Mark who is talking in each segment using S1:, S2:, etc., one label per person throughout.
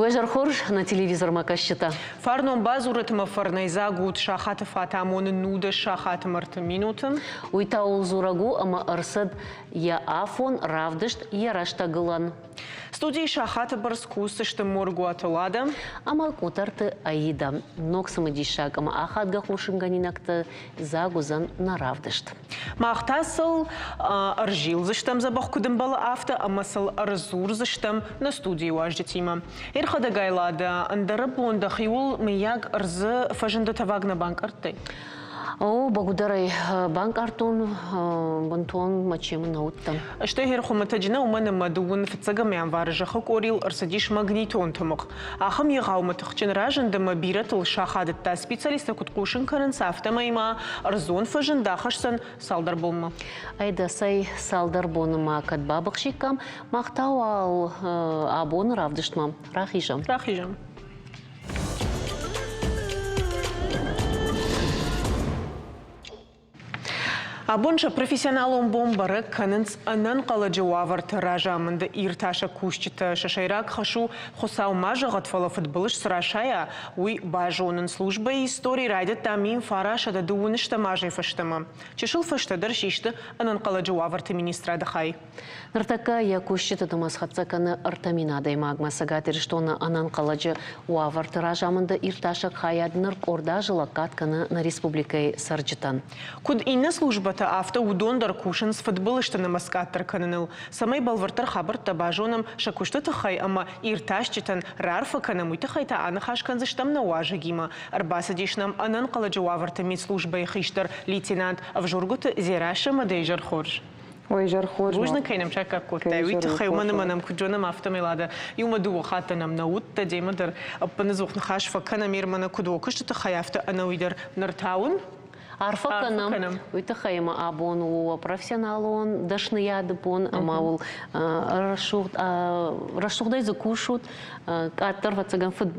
S1: Уӕ хорз, нӕ телевизормӕ кӕсджытӕ.
S2: Фарнон бадзурӕт ӕмӕ фӕрнӕйдзаг ут сахаты фат амоны 19 сахаты мӕрты минуты.
S1: Уый та ууыл дзурӕг у, ӕмӕ ӕрцыд йӕ афон равдыст йӕ рӕстӕгылӕн.
S2: Студийы сахаты бӕрц кусдзысты Моргуаты Лада
S1: ӕмӕ Къутӕрты Аида. Ног цымыдисаг ӕмӕ ахадгӕ хъусынгӕнинӕгты дзаг уыдзӕн нӕ равдыст.
S2: Мах та сыл ӕрзилдзыстӕм дзӕбӕх куыд ӕмбӕлы, афтӕ ӕмӕ сыл ӕрдзурдзыстӕм нӕ студийы уазджытимӕ. Ӕрхӕдӕгӕй Лада, ӕндӕры бон дӕхиуыл, мыййаг, ӕрдзы фӕзынды тӕваг нӕ банкъардтай?
S1: О, бӕгуыдӕрӕй банкъардтон, бынтон мӕ чемы нӕ уыдтӕн.
S2: Стӕй гъер хуымӕтӕджы нӕ, уымӕн ӕмӕ дыууын фыццӕгӕм январы зӕххы къорийыл ӕрцыдис магнитон тымыгъ. Ахӕм егъаумӕ тыхджын разынд ӕмӕ бирӕтыл сахадыдта. Специалисттӕ куыд хъусын кӕнынц, афтӕмӕй ма ӕрдзон фӕзынд ахӕсдзӕн цалдӕр бонмӕ.
S1: Ӕдасӕй цалдӕр боны ма кӕд бабыхсиккам, мах та уал абоны равдыстмӕ рахизӕм.
S2: Рахизӕм. Абон сӕ профессионалон бон бӕрӕг кӕнынц ӕнӕнхъӕлӕджы уавӕрты разамынды иртасӕг кусджытӕ. Сӕ сӕйраг хӕс у, Хуыцау ма зӕгъӕд, фӕлӕ фыдбылыз цы расайа, уый базонын. Службӕйы истори райдыдта 1920 азӕй фӕстӕмӕ. Чысыл фӕстӕдӕр систы ӕнӕнхъӕлӕджы уавӕрты министрады хай.
S1: Ныртӕккӕ йӕ кусджыты нымӕц хӕццӕ кӕны 3000 адӕймагмӕ. Цӕгат Ирыстоны ӕнӕнхъӕлӕджы уавӕрты разамынды иртасӕг хайад ныр къорд азы лӕггад кӕны нӕ республикӕйы цӕрджытӕн.
S2: Куыд иннӕ службӕтӕ, афтӕ уыдон дӕр кусынц фыдбылызты нымӕц къаддӕр кӕныныл, цӕмӕй бӕлвырддӕр хабӕрттӕ базонӕм сӕ куысты тыххӕй ӕмӕ иртасджытӕн раарфӕ кӕнӕм, уый тыххӕй та аныхас кӕндзыстӕм нӕ уазӕгимӕ. Ӕрбацыдис нӕм ӕнӕнхъӕлӕджы уавӕрты медслужбӕйы хистӕр лейтенант Ӕвзургуыты Дзерассӕ ӕмӕ дӕ изӕр хорз.
S3: Ой, изӕр хорз.
S2: Бузныг, кӕй нӕм саккаг кодтай, уый тыххӕй, уымӕн ӕмӕ нӕм куыд зонӕм, афтӕмӕй Лада иумӕ дыууӕ хатты нӕм нӕ уыдтӕ, демӕ дӕр ӕппынӕдзух ныхас фӕкӕнӕм, ир мӕнӕ куыд уӕ куысты тыххӕй, афтӕ ӕнӕуи дӕр ныр та уын
S1: Арфӕ кӕнӕм, уый тыххӕй ӕмӕ абон у профессионалон дӕсныйады бон ӕмӕ уыл рӕсугъд рӕсугъдӕй дзы кусут, къаддӕр ӕвӕццӕгӕн фыд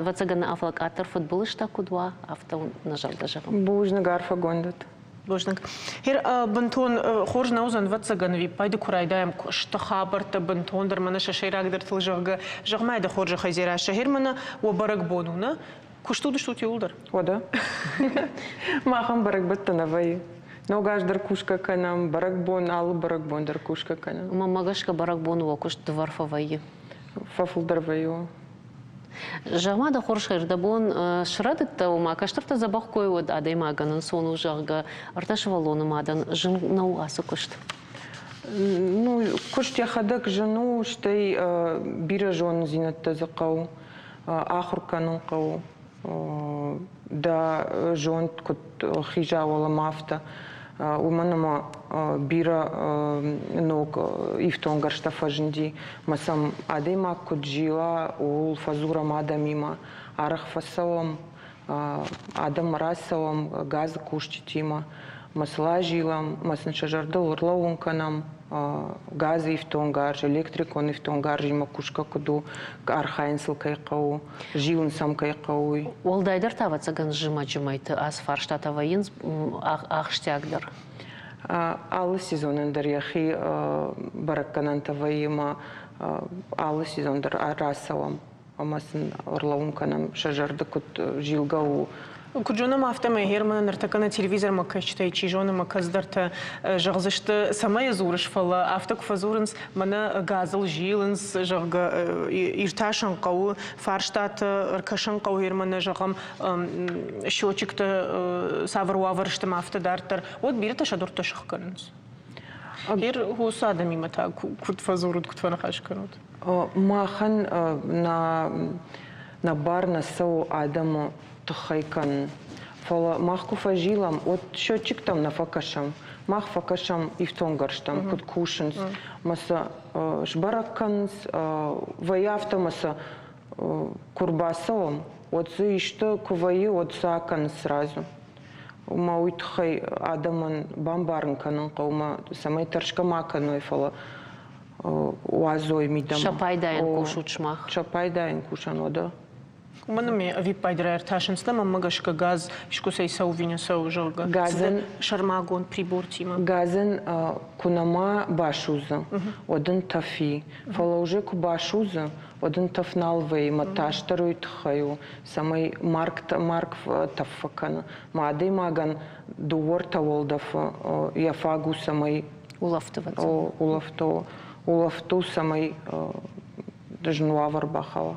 S1: ӕвӕццӕгӕн афӕлӕ къаддӕр фыдбылызтӕ куыд уа, афтӕ нӕ зӕрдӕ зӕгъӕм.
S3: Бузныг, арфӕгонд ут.
S2: Бузныг. Гъер бынтон хорз нӕ уыдзӕн, ӕвӕццӕгӕн, ӕвиппайды куы райдайӕм куысты хабӕрттӕ бынтондӕр мӕнӕ сӕ сӕйрагдӕртыл, зӕгъгӕ, зӕгъ-ма дӕ хорзӕхӕй, Дзерассӕ, гъер мӕнӕ уӕ бӕрӕгбон у, нӕ? Куыст уыдыстут иууылдӕр?
S3: Уӕдӕ. Махӕн бӕрӕгбӕттӕ нӕ вӕййы. Ног аз дӕр кусгӕ кӕнӕм, бӕрӕгбон, алы бӕрӕгбон дӕр кусгӕ кӕнӕм.
S1: Мӕнмӕ гӕсгӕ бӕрӕгбон уӕ куыст дывӕр фӕвӕййы.
S3: Фӕфылдӕр вӕййы.
S1: Зӕгъ-ма дӕ хорз хӕрдӕбон срӕдыдтӕ, ома кӕстӕртӕ дзӕбӕх кой уӕд адӕймагӕн ӕнцон у, зӕгъгӕ, ӕртӕ сывӕллоны мадӕн зын нӕу ацы куыст?
S3: Ну, куыст йӕхӕдӕг зын у, стӕй бирӕ зонындзинӕдтӕ дзы хъӕуы, ахуыр кӕнын хъӕуы, дӕ зонд куыд хиза уӕлӕмӕ, афтӕ. Уымӕн ӕмӕ бирӕ ног ифтонггӕрзтӕ фӕзынди, ӕмӕ сӕм адӕймаг куыд зила, ууыл фӕдзурӕм адӕмимӕ, арӕх фӕцӕуӕм, адӕммӕ рацӕуӕм газы кусджытимӕ, ӕмӕ сыл азилӕм, ӕмӕ сын сӕ зӕрдыл ӕрлӕууын кӕнӕм, газы ифтонгарз, электрикон ифтонгарзимӕ кусгӕ куыд у, архайын сыл кӕй хъӕуы, зилын сӕм кӕй хъӕуы, уый.
S1: Уӕлдайдӕр та, ӕвӕццӕгӕн, зымӕджы мӕйты ацы фарстатӕ вӕййынц ахсджиагдӕр.
S3: Алы сезонӕн дӕр йӕхи бӕрӕггӕнӕнтӕ вӕййы ӕмӕ алы сезон дӕр рацӕуӕм ӕмӕ сын ӕрлӕууын кӕнӕм, сӕ зӕрды куыд зилгӕ у.
S2: Куыд зонӕм, афтӕмӕй Германы ныртӕккӕ нӕ телевизормӕ кӕсджытӕй чи зоны ӕмӕ кӕцыдӕртӕ зӕгъдзысты, цӕмӕй дзурыс, фӕлӕ афтӕ куы фӕдзурынц, мӕнӕ газыл зилынц, зӕгъгӕ, иртасын хъӕуы, фарстатӕ ӕркӕсын хъӕуы Германы, зӕгъӕм, счетчиктӕ цавӕр уавӕр сты ӕмӕ афтӕ дарддӕр, уӕд бирӕтӕ сӕ дуртӕ сыхгӕнынц. Гер, уыцы адӕмимӕ та куыд фӕдзурут, куыд фӕныхас кӕнут?
S3: Махӕн нӕ бар нӕ цӕуы адӕмы тыххӕй кӕнын. Фӕлӕ мах куы фӕзилӕм, уӕд счетчиктӕм нӕ фӕкӕсӕм. Мах фӕкӕсӕм ифтонггӕрзтӕм, куыд кусынц, ӕмӕ сӕ сбӕрӕг кӕнынц, вӕййы афтӕ ӕмӕ сӕ куы рбацӕуӕм, уӕд дзы исты куы вӕййы, уӕд сӕ акӕнынц сразу. Ӕмӕ уый тыххӕй адӕмӕн бамбарын кӕнын хъӕуы, цӕмӕй тӕрсгӕ ма кӕной, фӕлӕ уадзой мидӕмӕ.
S1: Сӕ пайдайӕн кусут сымах?
S3: Сӕ пайдайӕн кусӕн, уӕдӕ.
S2: Уымӕн ӕмӕ ӕвиппайды раиртасынц нӕ мӕнмӕ гӕсгӕ газ искуыцӕй цӕуы ӕви нӕ цӕуы, зӕгъгӕ.
S3: Газӕн
S2: сӕрмагонд прибортимӕ.
S3: Газӕн куы нӕма басудзы, уӕд ын тӕф и. Фӕлӕ уже куы басудзы, уӕд ын тӕф нал вӕййы мӕ тас дӕр уый тыххӕй у, цӕмӕй марг марг тӕф фӕкӕны. Мӕ адӕймагӕн дыууӕ-ӕртӕ уӕлдӕфы йӕ фаг у, цӕмӕй
S1: улӕфты
S3: улӕфты улӕфт у, цӕмӕй зын уавӕр бахауа.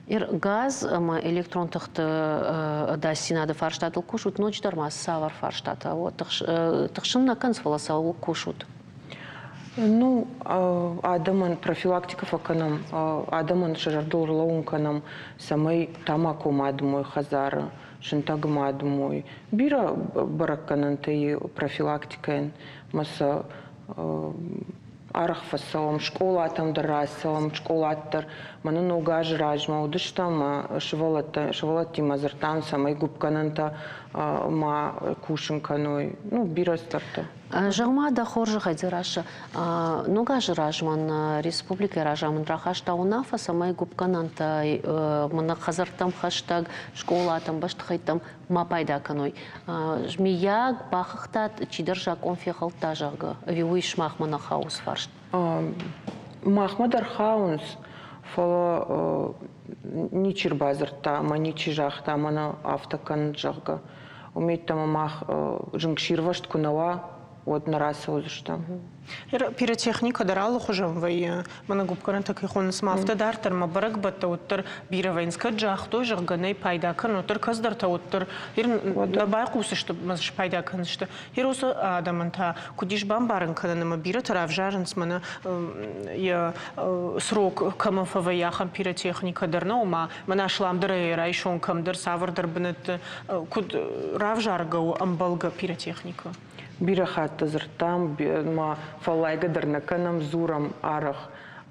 S1: Газ ӕмӕ электрон тыхты ӕдасдзинады фарстатыл кусут, ноджыдӕр ма цавӕр фарстатӕ тыхсын нӕ кӕнынц, фӕлӕ цӕуыл кусут?
S3: Ну, адӕмӕн профилактикӕ фӕкӕнӕм, адӕмӕн сӕ зӕрдыл ӕрлӕууын кӕнӕм, цӕмӕй тамако ма дымой хӕдзары, сынтӕг ма дымой. Бирӕ бӕрӕггӕнӕнтӕ и профилактикӕйӕн, ӕмӕ сӕ арӕх фӕцӕуӕм, скъолатӕм дӕр рацӕуӕм, скъолаты дӕр. Мӕнӕ ног азы размӕ уыдыстӕм ӕмӕ сывӕллӕттӕ, сывӕллӕттимӕ дзырдтам, цӕмӕй гуыпгӕнӕнтӕ ма кусын кӕной. Ну, бирӕ цыдӕртӕ.
S1: Зӕгъ-ма, дӕ хорзӕхӕй, Дзерассӕ, ног азы размӕ нӕ республикӕйы разамынд рахаста уынаффӕ, цӕмӕй гуыпгӕнӕнтӕ мӕнӕ хӕдзӕрттӕм хӕстӕг, скъолатӕм, бӕстыхӕйттӕм ма пайда кӕной. Миййаг, бахыгътат, чидӕр закъон фехӕлдта, зӕгъгӕ, ӕви уый сымахмӕ нӕ хауы фарст?
S3: Махмӕ дӕр хауынц, фӕлӕ ничи рбадзырдта ӕмӕ ничи загъта, мӕнӕ афтӕ кӕнут, зӕгъгӕ. Уым йеддӕмӕ мах зынгсирвӕзт куы нӕ уа, уӕд нӕ рацӕудзыстӕм.
S2: Пиротехникӕ дӕр алыхуызон вӕййы. Мӕнӕ гуыпгӕнӕнтӕ кӕй хонынц, ма афтӕ дарддӕр ма бӕрӕгбӕттӕ уӕддӕр бирӕ вӕййынц. Кӕд загътой, зӕгъгӕ, нӕй пайда кӕнын, уӕддӕр кӕцыдӕртӕ уӕддӕр нӕ байхъусысты, спайда кӕндзысты. Уыцы адӕмӕн та куыд ис бамбарын кӕнын ӕмӕ бирӕтӕ равзарынц мӕнӕ йӕ срок кӕмӕн фӕвӕййы, ахӕм пиротехникӕ дӕр нӕ, ома мӕнӕ асламдӕрӕй райсон кӕмдӕр цавӕрдӕр бынӕтты куыд равзаргӕ у ӕмбӕлгӕ пиротехникӕ?
S3: Бирӕ хатты дзырдтам, ма фӕллайгӕ дӕр нӕ кӕнӕм, дзурӕм арӕх.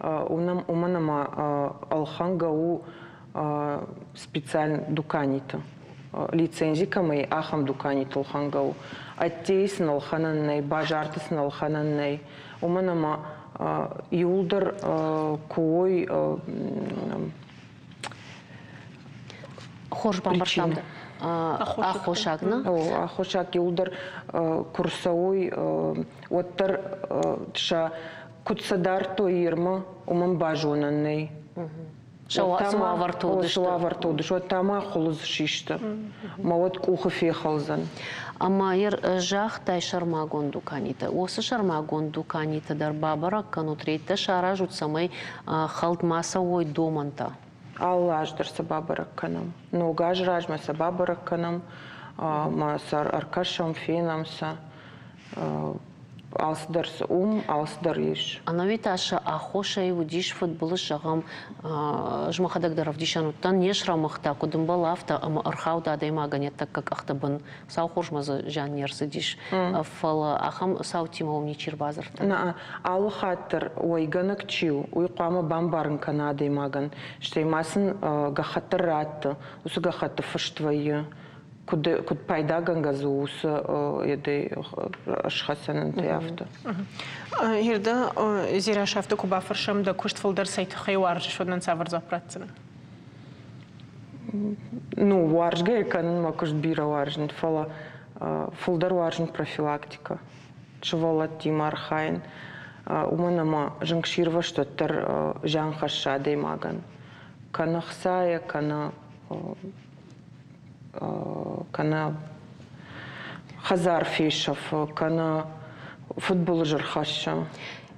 S3: Уымӕн ӕмӕ ӕлхӕнгӕ у специаль дуканиты. Лицензи кӕмӕй, ахӕм дуканиты ӕлхӕнгӕ у. Ӕддейы сын ӕлхӕнӕн нӕй, базарты сын ӕлхӕнӕн нӕй. Уымӕн ӕмӕ иуылдӕр куы уой
S1: Хорз бамбӕрстам аххосаг, нӕ?
S3: Аххосаг иуылдӕр куы рцӕуой, уӕддӕр сӕ куыд сӕ дардтой Ирмӕ, уымӕн базонӕн нӕй.
S1: Цы уавӕрты уыдысты?
S3: Цы уавӕрты уыдысты, уӕд та ма хуылыдз систы, мӕ уӕд къухы фехӕлдзӕн.
S1: Ӕмӕ загътай сӕрмагонд дуканитӕ. Уыцы сӕрмагонд дуканитӕ дӕр бабӕрӕг кӕнут, рейдтӕ саразут, цӕмӕй хӕлд ма цӕуой домӕнтӕ?
S3: Алы аз дӕр сӕ бабӕрӕг кӕнӕм. Ног азы размӕ сӕ бабӕрӕг кӕнӕм, ӕмӕ сӕ ӕркӕсӕм, фенӕм сӕ. Алцыдӕр цы уым, алцыдӕр ис.
S1: Ӕнӕуи та сӕ аххосӕй уыдис фыдбылыз, зӕгъӕм, ӕз мӕхӕдӕг дӕр ӕвдисӕн уыдтӕн, не срӕмыгъта, куыд ӕмбӕлы, афтӕ, ӕмӕ ӕрхауд адӕймагӕн йӕ тӕккӕ къӕхты бын. Сау хорзмӕ дзы зиан не рцыдис, фӕлӕ ахӕм цаутимӕ уым ничи ӕрбадзырдта.
S3: Нӕ, алы хатт дӕр уӕйгӕнӕг чи у, уый хъуамӕ бамбарын кӕна адӕймагӕн, стӕй ма сын гӕххӕтт дӕр ратты, уыцы гӕххӕтты фыст вӕййы, куыд, куыд пайдагӕнгӕ дзы у уыцы едӕй схӕцӕнӕнтӕй афтӕ.
S2: Ирда, Зирӕ, афтӕ куы бафӕрсӕм, дӕ куыст фылдӕр цӕй тыххӕй уарзыс, уӕд нын цавӕр дзуапп ратдзынӕ?
S3: Ну, уарзгӕ кӕнын мӕ куыст бирӕ уарзын, фӕлӕ фылдӕр уарзын профилактикӕ, сывӕллӕттимӕ архайын, уымӕн ӕмӕ зынгсирвӕзт уӕддӕр зиан хӕссы адӕймагӕн. Кӕнӕ хцайӕ, кӕнӕ кӕнӕ хӕдзар фесӕфы, кӕнӕ фыдбылыз ӕрхӕссы.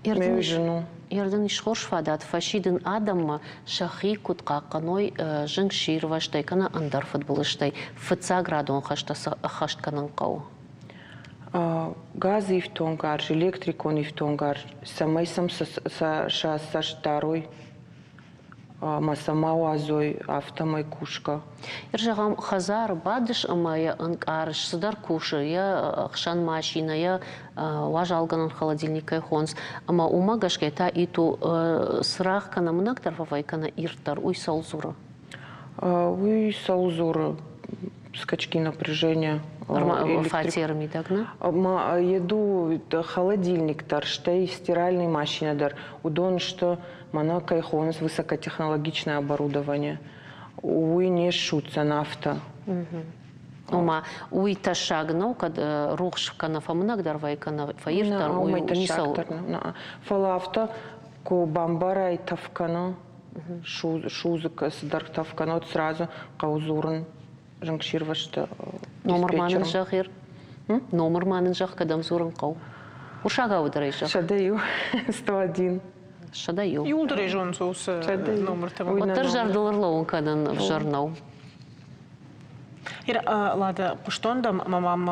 S3: Мӕ зын у.
S1: Ердын ис хорз фадат фӕсидын адӕммӕ, сӕхи куыд хъахъхъӕной зынгсирвӕзтӕй кӕнӕ ӕндӕр фыдбылызтӕй, фыццаградон хӕстӕ цы ӕххӕст кӕнын хъӕуы?
S3: Газы ифтонгарз, электрикон ифтонгарз, цӕмӕй сӕм сӕ цӕст дарой, ӕмӕ сӕ ма уадзой афтӕмӕй кусгӕ.
S1: Зӕгъӕм, хӕдзары бадыс ӕмӕ йӕ ӕнкъарыс, цыдӕр кусы, йӕ ӕхсӕн машинӕ, йӕ уазалгӕнӕн холодильникӕй хонц, ӕмӕ уымӕ гӕсгӕ та иту цырагъ кӕнӕ мынӕгдӕр фӕвӕййы кӕнӕ ирддӕр, уый цӕуыл дзуры?
S3: Уый цӕуыл дзуры? Скачки напряжения.
S1: Фатеры мидӕг, нӕ?
S3: Ма еду холодильник дӕр, стӕй стиральный машинӕ дӕр, уыдон сты мӕнӕ кӕй хонынц высокотехнологичное оборудование. Уый не ссудздзӕн афтӕ.
S1: Ома, уый тӕссаг нӕу, кӕд рухс кӕнӕ фӕмынӕгдӕр вӕййы, кӕнӕ фӕирддӕр, уый ницӕуыл.
S3: Фӕлӕ афтӕ куы бамбарай тӕф кӕны, судзы цыдӕр тӕф кӕны, уӕд сразу хъӕуы дзурын зынгсирвӕзты
S1: Номыр ма нын зӕгъ, Номыр ма нын зӕгъ, кӕдӕм дзурын хъӕуы? Уырсагау дӕр ӕй зӕгъ.
S3: 101, 101.
S1: 101.
S2: Иуылдӕр ӕй зонынц уыцы номыртӕ.
S1: Уӕддӕр зӕрдыл ӕрлӕууын кӕнын ӕвзӕр нӕу.
S2: Лада, хъуыстон дӕм ӕмӕ мӕм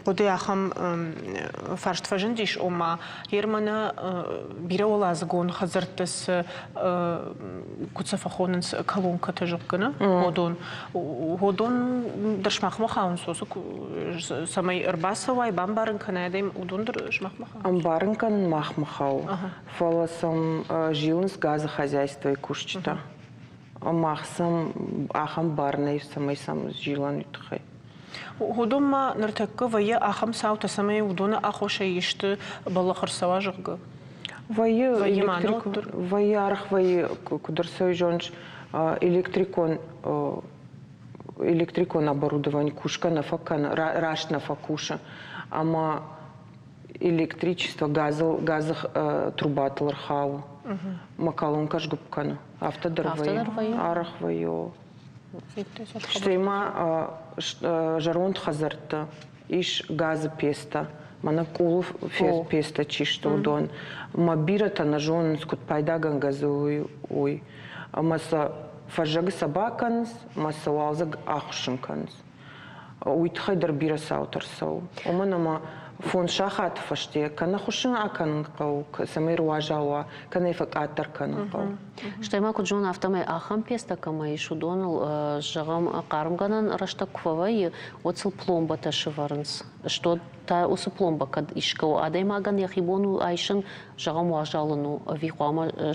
S2: хъуыды ахӕм фарст фӕзындис, ома Германы бирӕуӕладзыгон хӕдзӕртты цы куыд сӕ фӕхонынц колонкӕтӕ, зӕгъгӕ, уыдон, уыдон дӕр сымахмӕ хауынц, цӕмӕй ӕрбацӕуай, бамбарын кӕнай адӕм, уыдон дӕр сымахмӕ хауынц?
S3: Ӕмбарын кӕнын махмӕ хауы, фӕлӕ сӕм зилынц газы хозяйствойы кусджытӕ. Мах сӕм ахӕм бар нӕй, цӕмӕй сӕм зилӕн уый тыххӕй.
S2: Уыдон ма ныртӕккӕ вӕййы ахӕм цаутӕ, цӕмӕй уыдоны аххосӕй исты бӕллӕх ӕрцӕуа, зӕгъгӕ?
S3: Вӕййы, вӕййы арӕх вӕййы, куыд ӕрцӕуы зоныс, электрикон электрикон оборудование кусгӕ нӕ фӕкӕны, раст нӕ фӕкусы. Ӕмӕ электричество газыл, газы трубатыл ӕрхауы. Мӕ колонкӕ сгуыпп кӕны. Афтӕ дӕр вӕййы. Арӕх вӕййы. Стӕй ма зӕронд хӕдзӕртты ис газы пецтӕ. Мӕнӕ къулы пецтӕ чи сты, уыдон. Ӕмӕ бирӕтӕ нӕ зонынц, куыд пайдагӕнгӕ дзы уый. Ӕмӕ сӕ фӕззӕгы сӕ бакӕнынц, ӕмӕ сӕ уалдзӕг ахуыссын кӕнынц. Уый тыххӕй дӕр бирӕ цаутӕ ӕрцӕуы. Уымӕн ӕмӕ фондз сахаты фӕсте кӕнӕ хуыссын акӕнын хъӕуы, цӕмӕй ӕруазал уа, кӕнӕ йӕ фӕкъаддӕр кӕнын хъӕуы.
S1: Стӕй ма куыд зонын, афтӕмӕй ахӕм пецтӕ кӕмӕ ис, уыдоныл, зӕгъӕм, хъармгӕнӕн рӕстӕг куы фӕвӕййы, уӕд сыл пломбӕтӕ сывӕрынц. Стод та уыцы пломбӕ кӕд искӕ у, адӕймагӕн йӕхи бон у айсын, зӕгъӕм, уазал ын у, ӕви хъуамӕ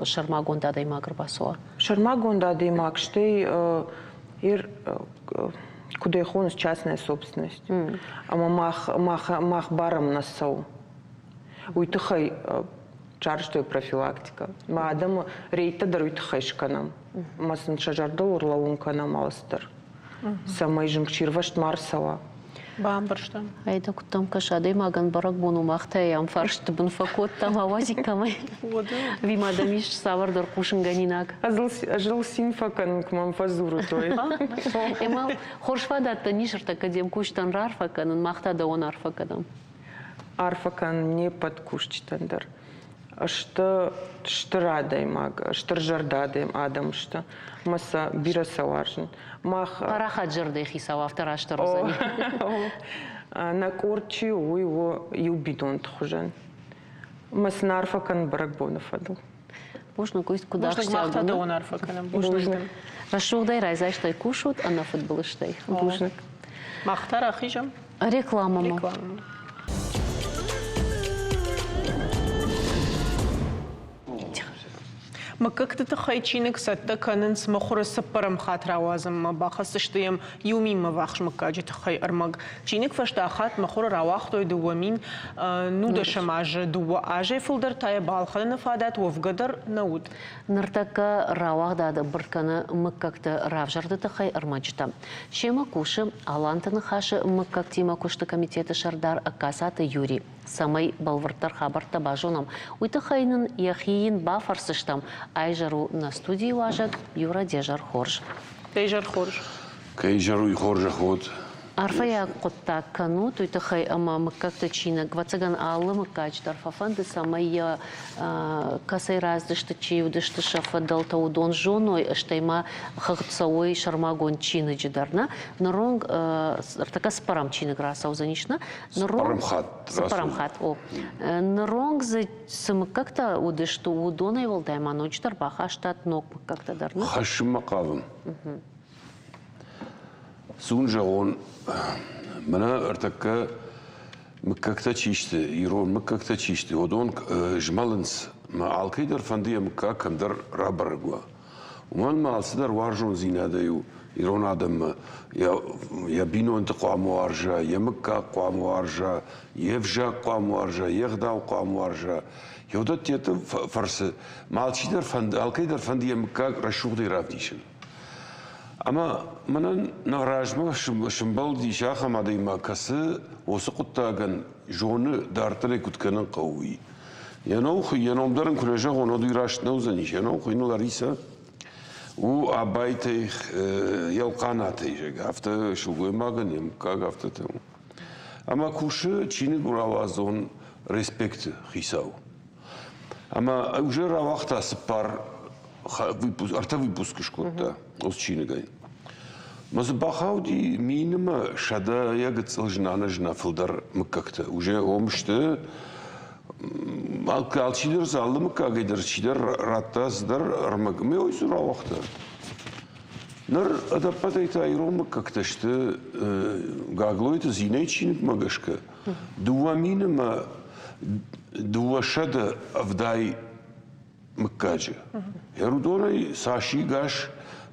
S1: сӕрмагонд адӕймаг ӕрбацӕуа?
S3: Сӕрмагонд адӕймаг, стӕй Ир куыд ӕй хоныс частная собственность. Ӕмӕ мах, мах, мах барӕм нӕ цӕуы. Уый тыххӕй сарӕзтой профилактикӕ. Мӕ адӕмы рейдтӕ дӕр уый тыххӕй скӕнӕм. Ӕмӕ сын сӕ зӕрдыл ӕрлӕууын кӕнӕм алцыдӕр, цӕмӕй зынгсирвӕзт ма рцӕуа.
S2: Бамбӕрстам.
S1: Айда куыдтӕм кӕс, адӕймагӕн бӕрӕгбон у, мах та йӕм фарсты бын фӕкодтам, ауадзик кӕмӕй. Ӕви ма дӕм ис цавӕрдӕр хъусынгӕнинаг?
S3: Ӕз ыл цин фӕкӕнын, куы мӕм фӕдзурут, уый.
S1: Ӕмӕ хорз фадӕттӕ ис ӕртӕккӕ де мкусджытӕн раарфӕ кӕнын, мах та дӕуӕн арфӕ кӕнӕм.
S3: Арфӕ кӕнын не ппӕт кусджытӕн дӕр. Сты стыр адӕймаг, стыр зӕрдӕ адӕм сты, ӕмӕ сӕ бирӕ сӕ уарзын. Мах
S1: Парахат зӕрдӕйы хицау афтӕ растдӕр уыдзӕни.
S3: Нӕ къорд чи у, уый у иу бинонты хуызӕн. Ӕмӕ сын арфӕ кӕнын бӕрӕгбоны фӕдыл.
S1: Бузныг, уый куыд
S2: Бузныг, мах
S1: ахсджиаг
S2: та
S1: у.
S2: дӕуӕн арфӕ кӕнӕм. Бузныг.
S1: Рӕсугъдӕй райдзастӕй кусут, ӕнӕфыдбылызтӕй.
S3: Бузныг.
S2: Мах та рахизӕм
S1: Рекламӕмӕ.
S2: Рекламӕмӕ. Мыггӕгты тыххӕй чиныг цӕттӕ кӕнынц мыхуыры цыппӕрӕм хатт рауадзынмӕ. Бахӕсдзысты йӕм иу минмӕ ввахс мыггаджы тыххӕй ӕрмӕг. Чиныг фӕстаг хатт мыхуыры рауагътой 2019 азы. Дыууӕ азӕй фылдӕр та йӕ балхӕныны фадат уӕвгӕ дӕр нӕ уыд.
S1: Ныртӕккӕ рауагъдад ӕмбырд кӕны мыггӕгты равзӕрды тыххӕй ӕрмӕджытӕ. Семӕ кусы Аланты Ныхасы мыггӕгтимӕ куысты комитеты сӕрдар Ӕгкацаты Юрий. Цӕмӕй бӕлвырддӕр хабӕрттӕ базонӕм, уый тыххӕй нын йӕхи йын бафӕрсдзыстӕм. Айзӕр у нӕ студийы уазӕг Юра Дезӕр хорз.
S2: Дезӕр хорз.
S4: Кӕй изӕр уый хорзӕх уӕд.
S1: Арфӕйаг хъуыддаг кӕнут, уый тыххӕй ӕмӕ мыггӕгты чиныг, ӕвӕццӕгӕн, алы мыггаджы дӕр фӕфӕнды, цӕмӕй йӕ кӕцӕй рацыдысты, чи уыдысты сӕ фыдӕлтӕ, уыдон зоной, стӕй ма хыгъд цӕуой сӕрмагонд чиныджы дӕр. Нӕ ныронг ӕртӕккӕ цыппӕрӕм чиныг рацӕудзӕнис, нӕ?
S4: Цыппӕрӕм хатт.
S1: Цыппӕрӕм хатт, о. Ныронг дзы цы мыггӕгтӕ уыдысты, уыдонӕй уӕлдай ма ноджыдӕр бахастат ног мыггӕгтӕ дӕр, нӕ?
S4: Хӕссынмӕ хъавын. Цы уын зӕгъон, мӕнӕ ӕртӕккӕ мыггӕгтӕ чи сты, ирон мыггӕгтӕ чи сты, уыдон змӕлынц мӕ алкӕй дӕр фӕнды йӕ мыггаг кӕмдӕр рабӕрӕг уа. Уымӕн ма алцыдӕр уарзондзинадӕй у ирон адӕммӕ. Йӕ бинонты хъуамӕ уарза, йӕ мыггаг хъуамӕ уарза, йе взаг хъуамӕ уарза, йе гъдау хъуамӕ уарза. Йӕ уыдӕтты фӕрцы ма алчидӕр фӕнды, алкӕй дӕр фӕнды йӕ мыггаг рӕсугъдӕй равдисын. Ӕмӕ мӕнӕн нӕ размӕ сымбӕлдис ахӕм адӕймаг, кӕцы уыцы хъуыддагӕн зоны, дарддӕр ӕй куыд кӕнын хъӕуы, уый. Йӕ ном, йӕ ном дӕр ын куы нӕ зӕгъон, уӕд уый раст нӕ уыдзӕнис. Йӕ ном хуыйны Ларисӕ. У Абайтӕй, Елхъанатӕй, зӕгъгӕ, афтӕ сылгоймагӕн йӕ мыггаг афтӕтӕ у. Ӕмӕ кусы чиныграуадзон респекты хицау. Ӕмӕ уже рауагъта цыппар ӕртӕ выпускы скодта уыцы чиныгӕй. Мӕ дзы бахауди минымӕ сӕдӕйӕ гыццыл зына-нӕзына фылдӕр мыггӕгтӕ. Уже ом сты, алчидӕр дзы алы мыггагӕй дӕр чидӕр радта цыдӕр ӕрмӕг. Ӕмӕ уый дзы рауагъта. Ныр ӕдӕппӕтӕй та ирон мыггӕгтӕ сты Гаглойты Зинӕйы чиныгмӕ гӕсгӕ 2270 мыггаджы. Уыдонӕй цас ӕгас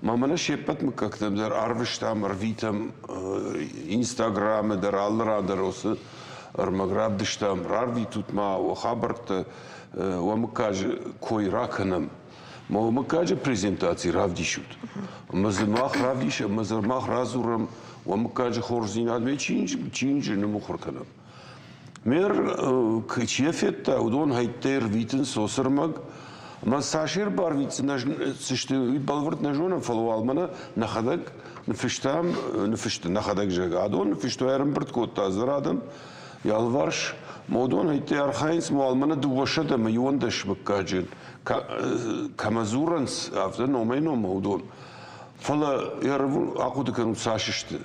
S4: ма мӕнӕ се ппӕт мыггӕгтӕм дӕр арвыстам, ӕрвитӕм Инстаграмы дӕр, алы ран дӕр уыцы ӕрмӕг равдыстам, рарвитут ма уӕ хабӕрттӕ, уӕ мыггаджы кой ракӕнӕм. Ма уӕ мыггаджы презентаци равдисут. Ӕмӕ дзы мах равдисӕм, ӕмӕ дзы мах радзурӕм, уӕ мыггаджы хорздзинадмӕ чиныджы ныммыхуыр кӕнӕм. Мер чи йӕ федта, уыдон хӕйттӕй ӕрвитынц уыцы ӕрмӕг. Ӕмӕ цас ӕрбарвитдзысты, уый бӕлвырд нӕ зонӕм, фӕлӕ уал мӕнӕ нӕхӕдӕг ныффыстам, ныффысты нӕхӕдӕг зӕгъгӕ, адон ныффыстой, ӕрӕмбырд кодта дзы адӕм йӕ алыварс. Ӕмӕ уыдон хӕйттӕй архайынц, ӕмӕ уал мӕнӕ 211 мыггаджы кӕмӕ дзурынц, афтӕ номӕй-номмӕ уыдон. Фӕлӕ ахъуыды кӕнут, цас сты.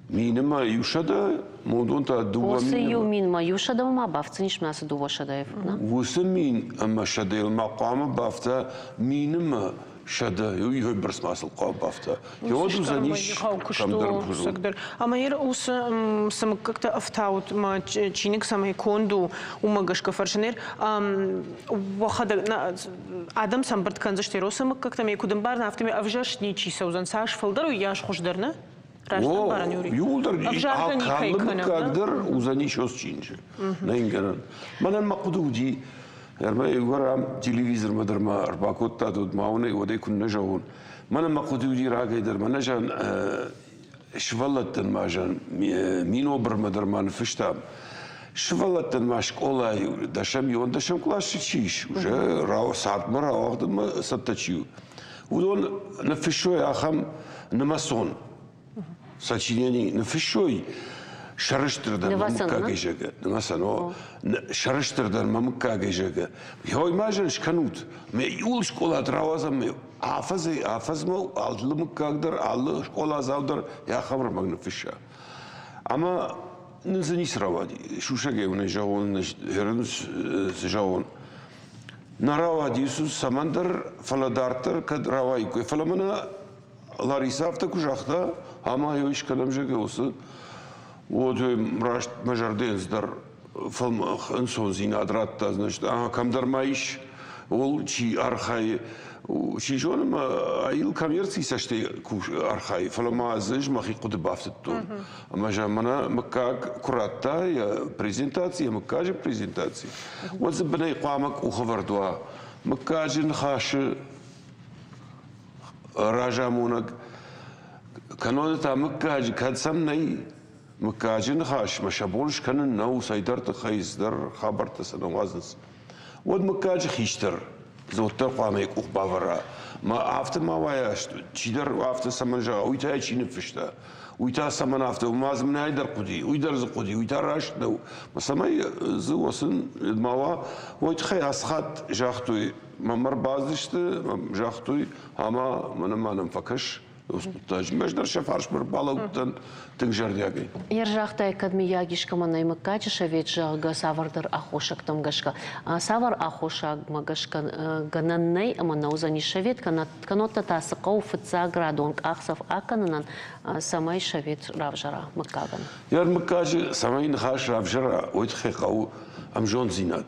S4: Минымӕ иу сӕдӕ, уыдон та дыууӕ
S1: Уыцы иу минмӕ иу сӕдӕмӕ ма бафтдзӕнис мӕ ацы дыууӕ сӕдӕйы нӕ?
S4: Уыцы 1100-йыл ма хъуамӕ бафта минымӕ сӕдӕ, иу бӕрц ма сыл хъуамӕ бафта. Уӕд уыдзӕнис
S2: кӕмдӕр. Ӕмӕ йыр уыцы цы мыггӕгтӕ ӕфтаут мӕ чиныг цӕмӕй конд у, уымӕ гӕсгӕ фӕрсын уӕхӕдӕг адӕм сӕмбырд кӕндзысты росы мыггӕгтӕм, куыд ӕмбарын, афтӕмӕй ӕвзӕрст ничи цӕудзӕн. Цас фылдӕр, уыйас хуыздӕр, нӕ? Раст ӕмбарын, Юрий?
S4: Иууылдӕр алы мыггаг дӕр уыдзӕнис Осчинджы. Нӕ ингӕнӕн. Мӕнӕн мӕ хъуыды уыди, ӕрмӕ иугӕр ам телевизормӕ дӕр ма ӕрбакодтат, уӕд ма уын ӕй уӕдӕй куыннӕ зӕгъон. Мӕнӕн мӕ хъуыды уыди рагӕй дӕр, мӕнӕ зӕгъын, сывӕллӕттӕн ма зӕгъын, Минобрмӕ дӕр ма ныффыстам. Сывӕллӕттӕн ма скъолайы дӕсӕм, иуӕндӕсӕм къласы чи ис, уже цардмӕ рауагъдмӕ цӕттӕ чи у, уыдон ныффыссой ахӕм нымӕцон сочинени ныффыссой сӕрыстыр дӕн мӕ мыггагӕй зӕгъгӕ нымӕцӕн о сӕрыстыр дӕн мӕ мыггагӕй зӕгъгӕ ой ма зын скӕнут мӕ иуыл скъолаты рауадзӕм афӕдзӕй афӕдзмӕ алы мыггаг дӕр алы скъоладзау дӕр йӕ ахӕм ӕрмӕг ныффысса ӕмӕ нын дзы ницы рауади сусӕгӕй уын ӕй зӕгъон цы зӕгъон нӕ рауади цӕмӕндӕр фӕлӕ дарддӕр кӕд рауаиккой фӕлӕ мӕнӕ Ларисӕ афтӕ куы загъта, ӕмӕ йӕ скӕнӕм, зӕгъгӕ, уыцы уӕд раст мӕ зӕрдӕйӕн цыдӕр ӕнцондзинад радта, значит, кӕмдӕр ма ис, ууыл чи архайы, чи зоны, ма айыл коммерцийы цӕстӕй архайы, фӕлӕ ма дзы ӕз мӕхи хъуыды бафтыдтон. Ӕмӕ зӕгъ, мӕнӕ мыггаг куы радта йӕ презентаци, йӕ мыггаджы презентаци, уӕд дзы бынӕй хъуамӕ къухӕвӕрд уа мыггаджы ныхасы разамонӕг кӕноны та мыггаджы, кӕд сӕм нӕй мыггаджы ныхасмӕ сӕ бон скӕнын нӕу, цӕйдӕр тыххӕй цыдӕр хабӕрттӕ сӕ нӕ уадзынц, уӕд мыггаджы хистӕр уӕддӕр хъуамӕ йӕ къух бавӕра. Мӕ афтӕ ма уайа, чидӕр афтӕ цӕмӕн зӕгъа, уый та йӕ чи ныффыста, уый та цӕмӕн афтӕ, ма дзы мӕнӕй дӕр хъуыди, уый дӕр дзы хъуыди, уый та раст нӕу. Цӕмӕй дзы уыцы ма уа, уый тыххӕй ацы хатт загътой, Мӕм ӕрбацыдысты, загътой, ӕмӕ мӕнӕ ма нӕм фӕкӕс хъуыддаджы. Ӕз дӕр сӕ фарсмӕ ӕрбалӕудтӕн тынг зӕрдиагӕй.
S1: Йе рзагътай, кӕд мыййаг искӕмӕн нӕй мыггаджы совет, зӕгъгӕ, цавӕрдӕр аххосӕгтӕм гӕсгӕ. Цавӕр аххосагмӕ гӕсгӕ гӕнӕн нӕй ӕмӕ нӕ уыдзӕнис совет, кӕннод та цы хъӕуы фыццаградон къахдзӕф акӕнынӕн, цӕмӕй совет равзара мыггагӕн?
S4: Йӕ мыггаджы цӕмӕй ныхас равзара, уый тыххӕй хъӕуы ӕмзонддзинад.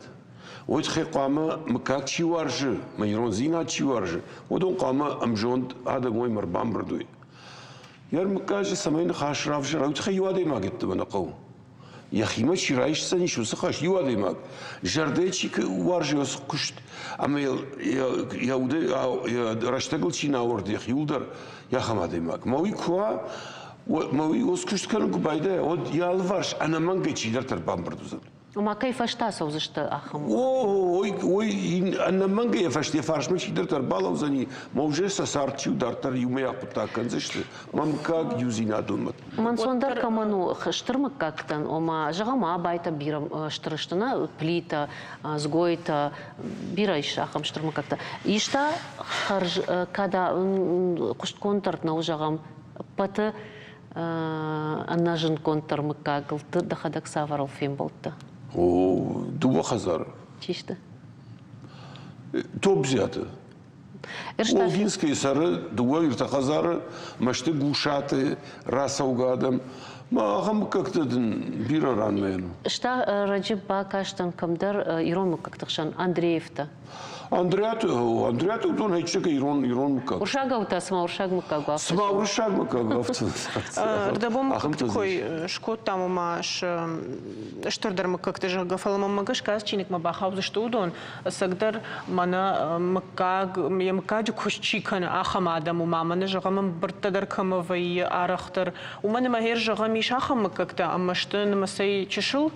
S4: Уый тыххӕй хъуамӕ мыггаг чи уарзы, мӕ ирондзинад чи уарзы, уыдон хъуамӕ ӕмзонд адӕм уой ӕмӕ ӕрбамбырд уой. Йӕ мыггаджы цӕмӕй ныхас равзара, уый тыххӕй иу адӕймаг йеддӕмӕ нӕ хъӕуы. Йӕхимӕ чи райсдзӕнис уыцы хӕс, иу адӕймаг, зӕрдӕйы чи уарзы уыцы куыст ӕмӕ йӕ уды йӕ рӕстӕгыл чи нӕ ауӕрды йӕхиуыл дӕр, ахӕм адӕймаг. Мӕ уый куы уа, мӕ уый уыцы куыст кӕнын куы байдайа, уӕд йӕ алыварс ӕнӕмӕнгӕй чидӕртӕ ӕрбамбырд уыдзӕн.
S1: Ома кӕй фӕстӕ ацӕудзысты ахӕм?
S4: О, ой, ой, ӕнӕмӕнгӕй йӕ фӕсте фарсмӕ чидӕртӕ ӕрбалӕудзӕни, мӕ уже сӕ цард чи у, дарддӕр иумӕйаг хъуыддаг кӕндзысты, мӕ мыггаг иудзинадонмӕ.
S1: Мӕнцондӕр кӕмӕн у стыр мыггӕгтӕн, ома, зӕгъӕм, Абайтӕ бирӕ стыр сты, нӕ, Плитӕ, Дзгойтӕ, бирӕ ис ахӕм стыр мыггӕгтӕ. Ис та хӕрз кӕд хъуыстгонддӕр нӕу, зӕгъӕм, ӕппӕты ӕнӕзындгонддӕр мыггагыл ды дӕхӕдӕг цавӕрыл фембӕлдтӕ?
S4: О, дыууӕ хӕдзары.
S1: Чи сты?
S4: Тобзиаты. Олгинскийы цӕры дыууӕ ӕртӕ хӕдзары, мӕсты Гусаты рацӕугӕ адӕм. Ма ахӕм мыггӕгтӕ дын бирӕ ранмӕ.
S1: Ста раджы бакастӕн кӕмдӕр ирон мыггӕгты хсӕн Андреевтӕ.
S4: Андреаты, Андреаты уыдон ӕцӕг ирон ирон мыггаг.
S1: Уырсагау та цыма уырсаг мыггаг афтӕ.
S4: Цыма уырыссаг мыггаг афтӕ.
S2: Рдӕбон мыггӕгты кой скодтам, ома стырдӕр мыггӕгты, зӕгъгӕ, фӕлӕ мӕм гӕсгӕ ацы чиныгмӕ бахаудзысты уыдон, ӕцӕгдӕр мӕнӕ мыггаг, йӕ мыггаджы куыст чи кӕны, ахӕм адӕм, ома мӕнӕ зӕгъӕм ӕмбырдтӕ дӕр кӕмӕ вӕййы арӕхдӕр. Уымӕн ӕмӕ гъер зӕгъӕм ис ахӕм мыггӕгтӕ, ӕмӕ сты нымӕцӕй чысыл,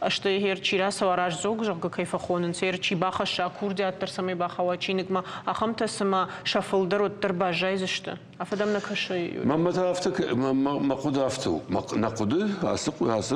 S2: стӕй гъер чи рацӕуа раздзог, зӕгъгӕ, кӕй фӕхонынц, гъер чи бахӕсса курдиат дӕр цӕмӕй бахауа чиныгмӕ, ахӕмтӕ цыма сӕ фылдӕр уӕддӕр баззайдзысты. Афтӕ дӕм нӕ кӕсы?
S4: Мӕнмӕ та афтӕ, мӕ хъуыды афтӕ у. Нӕ хъуыды ацы ацы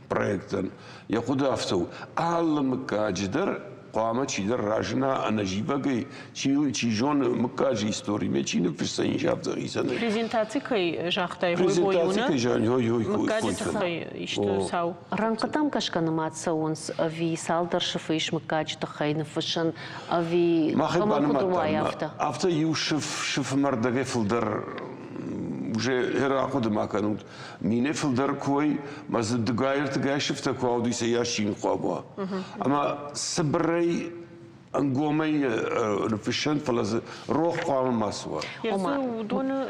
S4: проектӕн йӕ хъуыды афтӕ у. Алы мыггаджы дӕр хъуамӕ чидӕр разына ӕнӕзивӕгӕй, чи, чи зоны мыггаджы историмӕ, чи ныффысдзӕнис афтӕ хицӕнӕй.
S2: Презентаци кӕй загътай,
S4: Презентаци кӕй загътай, ой, ой,
S2: мыггаджы тыххӕй исты цау.
S1: Рӕнхъытӕм гӕсгӕ нымад цӕуынц ӕви цалдӕр сыфы ис мыггаджы тыххӕй ныффыссын, ӕви
S4: Мах ӕй
S1: кӕмӕн куыд
S4: банымадтам,
S1: уайы афтӕ?
S4: Афтӕ иу сыф, сыфы мӕрдӕгӕй фылдӕр уже рахъуыды ма кӕнут. Минӕ фылдӕр кой, ма дзы дыгай-ӕртыгай сыфтӕ куы аудиса, йас чиныг хъуамӕ уа. Ӕмӕ цыбырӕй ӕнгомӕй ныффыссӕн, фӕлӕ дзы рох хъуамӕ мацы уа.
S2: Ома уыдоны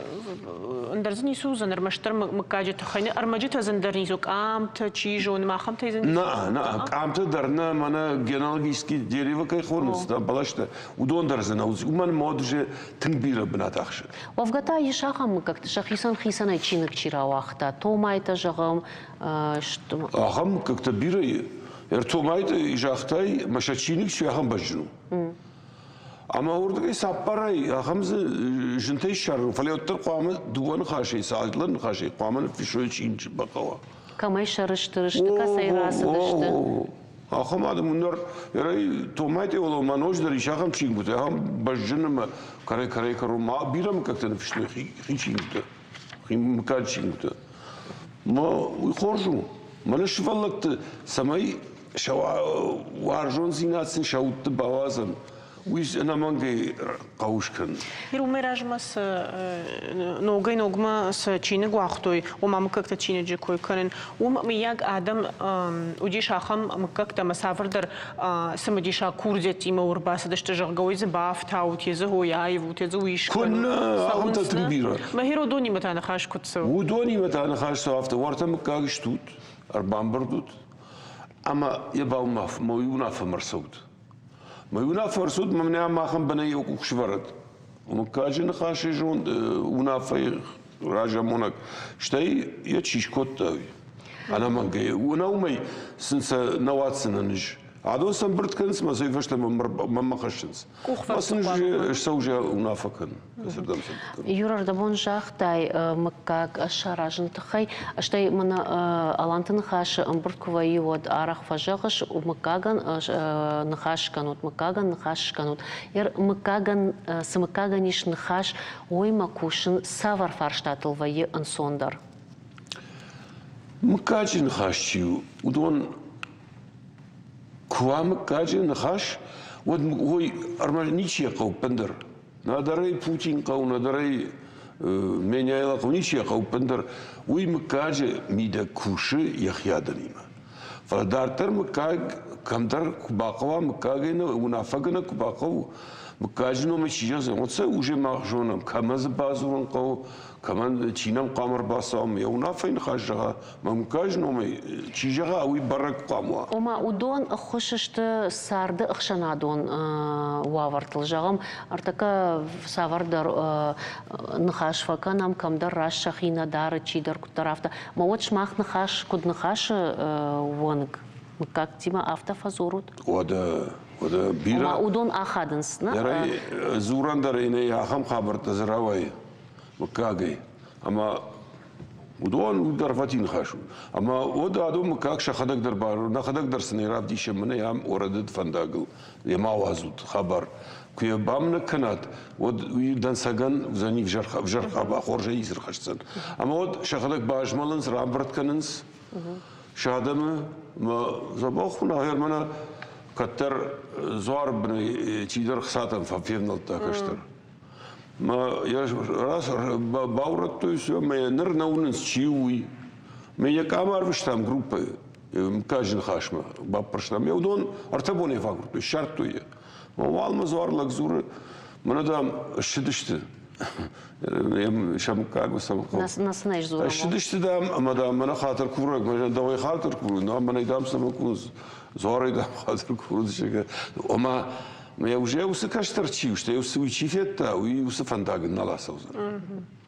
S2: ӕндӕр дзы ницы уыдзӕн, ӕрмӕстдӕр мыггаджы тыххӕй. Ӕрмӕджытӕ дзы ӕндӕр ницы, къамтӕ, чи зоны, ахӕмтӕй дзы
S4: Нӕ, нӕ, къамтӕ дӕр нӕ, мӕнӕ генеалогический дерево кӕй хонынц, бӕлӕстӕ, уыдон дӕр дзы нӕ уыдзӕн. Уымӕн ӕмӕ уӕд уже тынг бирӕ бынат ахсы.
S1: Уӕвгӕ та ис ахӕм мыггӕгты, сӕхицӕн хицӕнӕй чиныг чи рауагъта, Томайтӕ, зӕгъӕм,
S4: Ахӕм мыггӕгтӕ бирӕ и. Ӕртомайты загътай, мӕ сӕ чиныг чи ахӕм бӕзджын у. Ӕмӕ уырдыгӕй цаппарӕй ахӕм дзы зынтӕй ссарын, фӕлӕ уӕддӕр хъуамӕ дыууӕ ныхасӕй, цалдӕр ныхасӕй хъуамӕ ныффиссой чиныджы бахъӕуа.
S1: Кӕмӕй сӕрыстыр сты, кӕцӕй рацыдысты?
S4: Ахӕм адӕм уынӕр, Томайты Оломӕ ноджыдӕр ис ахӕм чингуытӕ, ахӕм бӕзджын ӕмӕ кӕрӕй-кӕрӕй кӕронмӕ бирӕ мыггӕгтӕ ныффыстой хи чингуытӕ, хи мыггаджы чингуытӕ. Мӕ уый хорз у. Мӕнӕ сывӕллӕтты цӕмӕй сӕ уарзондзинад сын сӕ удты бауадзӕм, уый ӕнӕмӕнгӕй хъӕуы скӕнын.
S2: Ир уымӕй размӕ цы ногӕй-ногмӕ цы чиныг уагътой, ома мыггӕгты чиныджы кой кӕнын, уым мыййаг адӕм уыдис ахӕм мыггӕгтӕ ӕмӕ цавӕрдӕр цымыдисаг курдиӕттимӕ ӕрбацыдысты, зӕгъгӕ, уый дзы бафтаут, йе дзы ой аивут, йе дзы уый
S4: скӕнут. Ахӕмтӕ тынг бирӕ.
S2: Мӕхи уыдонимӕ та ныхас куыд цӕуы?
S4: Уыдонимӕ та ныхас цӕуы афтӕ, уӕртӕ мыггаг стут, ӕрбамбырд ут, ӕмӕ йӕ бауынаффӕмӕ ӕрцӕут. Мӕ уынаффӕ ӕрцыд, мӕнӕ махӕн бынӕй йӕ къух сывӕрӕд. Мыггаджы ныхасы зонд уынаффӕйы разамонӕг, стӕй йӕ чи скодта, уый. Ӕнӕмӕнгӕй. Уынӕ уымӕй сын сӕ нӕ уадздзынӕн ӕз. Адон сӕ ӕмбырд кӕнынц мӕ сӕ фӕстӕ мӕнмӕ хӕссынц. Мӕ сын ссӕугӕ уынаффӕ кӕнын.
S1: Юрӕрдӕбон загътай мыггаг саразыны тыххӕй, стӕй мӕнӕ Аланты ныхасы ӕмбырд куы вӕййы, уӕд арӕх фӕзӕгъыс, мыггагӕн ныхас скӕнут, мыггагӕн ныхас скӕнут. Мыггагӕн, цы мыггагӕн ис ныхас, уыимӕ кусын цавӕр фарстатыл вӕййы ӕнцондӕр?
S4: Мыггаджы ныхас чи у, уыдон куы уа мыггаджы ныхас, уӕд уый ӕрмӕст ничи йӕ хъӕуы ӕппындӕр. Нӕдӕр ӕй Путин хъӕуы, нӕдӕр ӕй Меняйло хъӕуы, ничи йӕ хъӕуы ӕппындӕр. Уый мыггаджы мидӕг кусы йӕхи адӕмимӕ. Фӕлӕ дарддӕр мыггаг кӕмдӕр куы бахъӕуа, мыггагӕй уынаффӕгӕнӕг куы бахъӕуы, Мыггаджы номӕй чи зӕгъдзӕн, уӕд сӕ уже мах зонӕм, кӕмӕ дзы бадзурын хъӕуы, кӕмӕн чи нӕм хъуамӕ ӕрбацӕуа, йӕ уынаффӕйы ныхас зӕгъа, мӕ мыггаджы номӕй чи зӕгъа, уый бӕрӕг хъуамӕ уа.
S1: Ома уыдон ӕххуыс сты царды ӕхсӕнадон уавӕртыл. Зӕгъӕм, ӕртӕккӕ цавӕрдӕр ныхас фӕкӕнӕм, кӕмдӕр раст сӕхи нӕ дары, чидӕр куыддӕр афтӕ. Мӕ уӕд сымах ныхас куыд ныхасы уӕнг мыггӕгтимӕ афтӕ фӕдзурут?
S4: Уӕдӕ, уӕдӕ бирӕ.
S1: Ома уыдон ахадынц, нӕ?
S4: Дзурӕн дӕр ӕй нӕй, ахӕм хабӕрттӕ дзы рауайы мыггагӕй. Ӕмӕ уыдон дӕргъвӕтин ныхас у. Ӕмӕ уӕд адон мыггаг сӕхӕдӕг дӕр бар, нӕхӕдӕг дӕр сын ӕй равдисӕм, мӕнӕ ам уӕрӕдыд фӕндагыл йӕ ма уадзут хабар. Куы йӕ бамынӕг кӕнат, уӕд уый дӕнцӕгӕн уыдзӕни ӕвзӕр хабар, хорзӕй ницы рхӕсдзӕн. Ӕмӕ уӕд сӕхӕдӕг базмӕлынц, рамбырд кӕнынц сӕ адӕмы мӕ дзӕбӕх уынагъер мӕнӕ кӕддӕр дзуары бынӕй чидӕр хцатӕм февнӕлдта кӕстӕр. Мӕ йӕ баурӕдтой все, мӕ йӕ ныр нӕ уынынц, чи у, уый. Мӕ йӕ къам арвыстам группӕйы мыггаджы ныхасмӕ баппӕрстам. Йӕ уыдон ӕртӕ бонӕй фӕагуырдтой, ссардтой йӕ. Мӕ уалмӕ дзуар лӕг дзуры, мӕнӕ, дам, ссыдысты. Сӕ мыггаг у, сӕ
S1: мыггаг.
S4: Ссыдысты, дам, ӕмӕ, дам, мӕнӕ хатыр курӕг, мӕ дӕуӕй хатыр курын, мӕнӕй, дам, цӕмӕн курынц, дзуарӕй, дам, хатыр курынц. Ома, Мӕ уже уыцы кӕстӕр чи у, стӕй уыцы уый чи федта, уый уыцы фӕндаг нал ацӕудзӕн.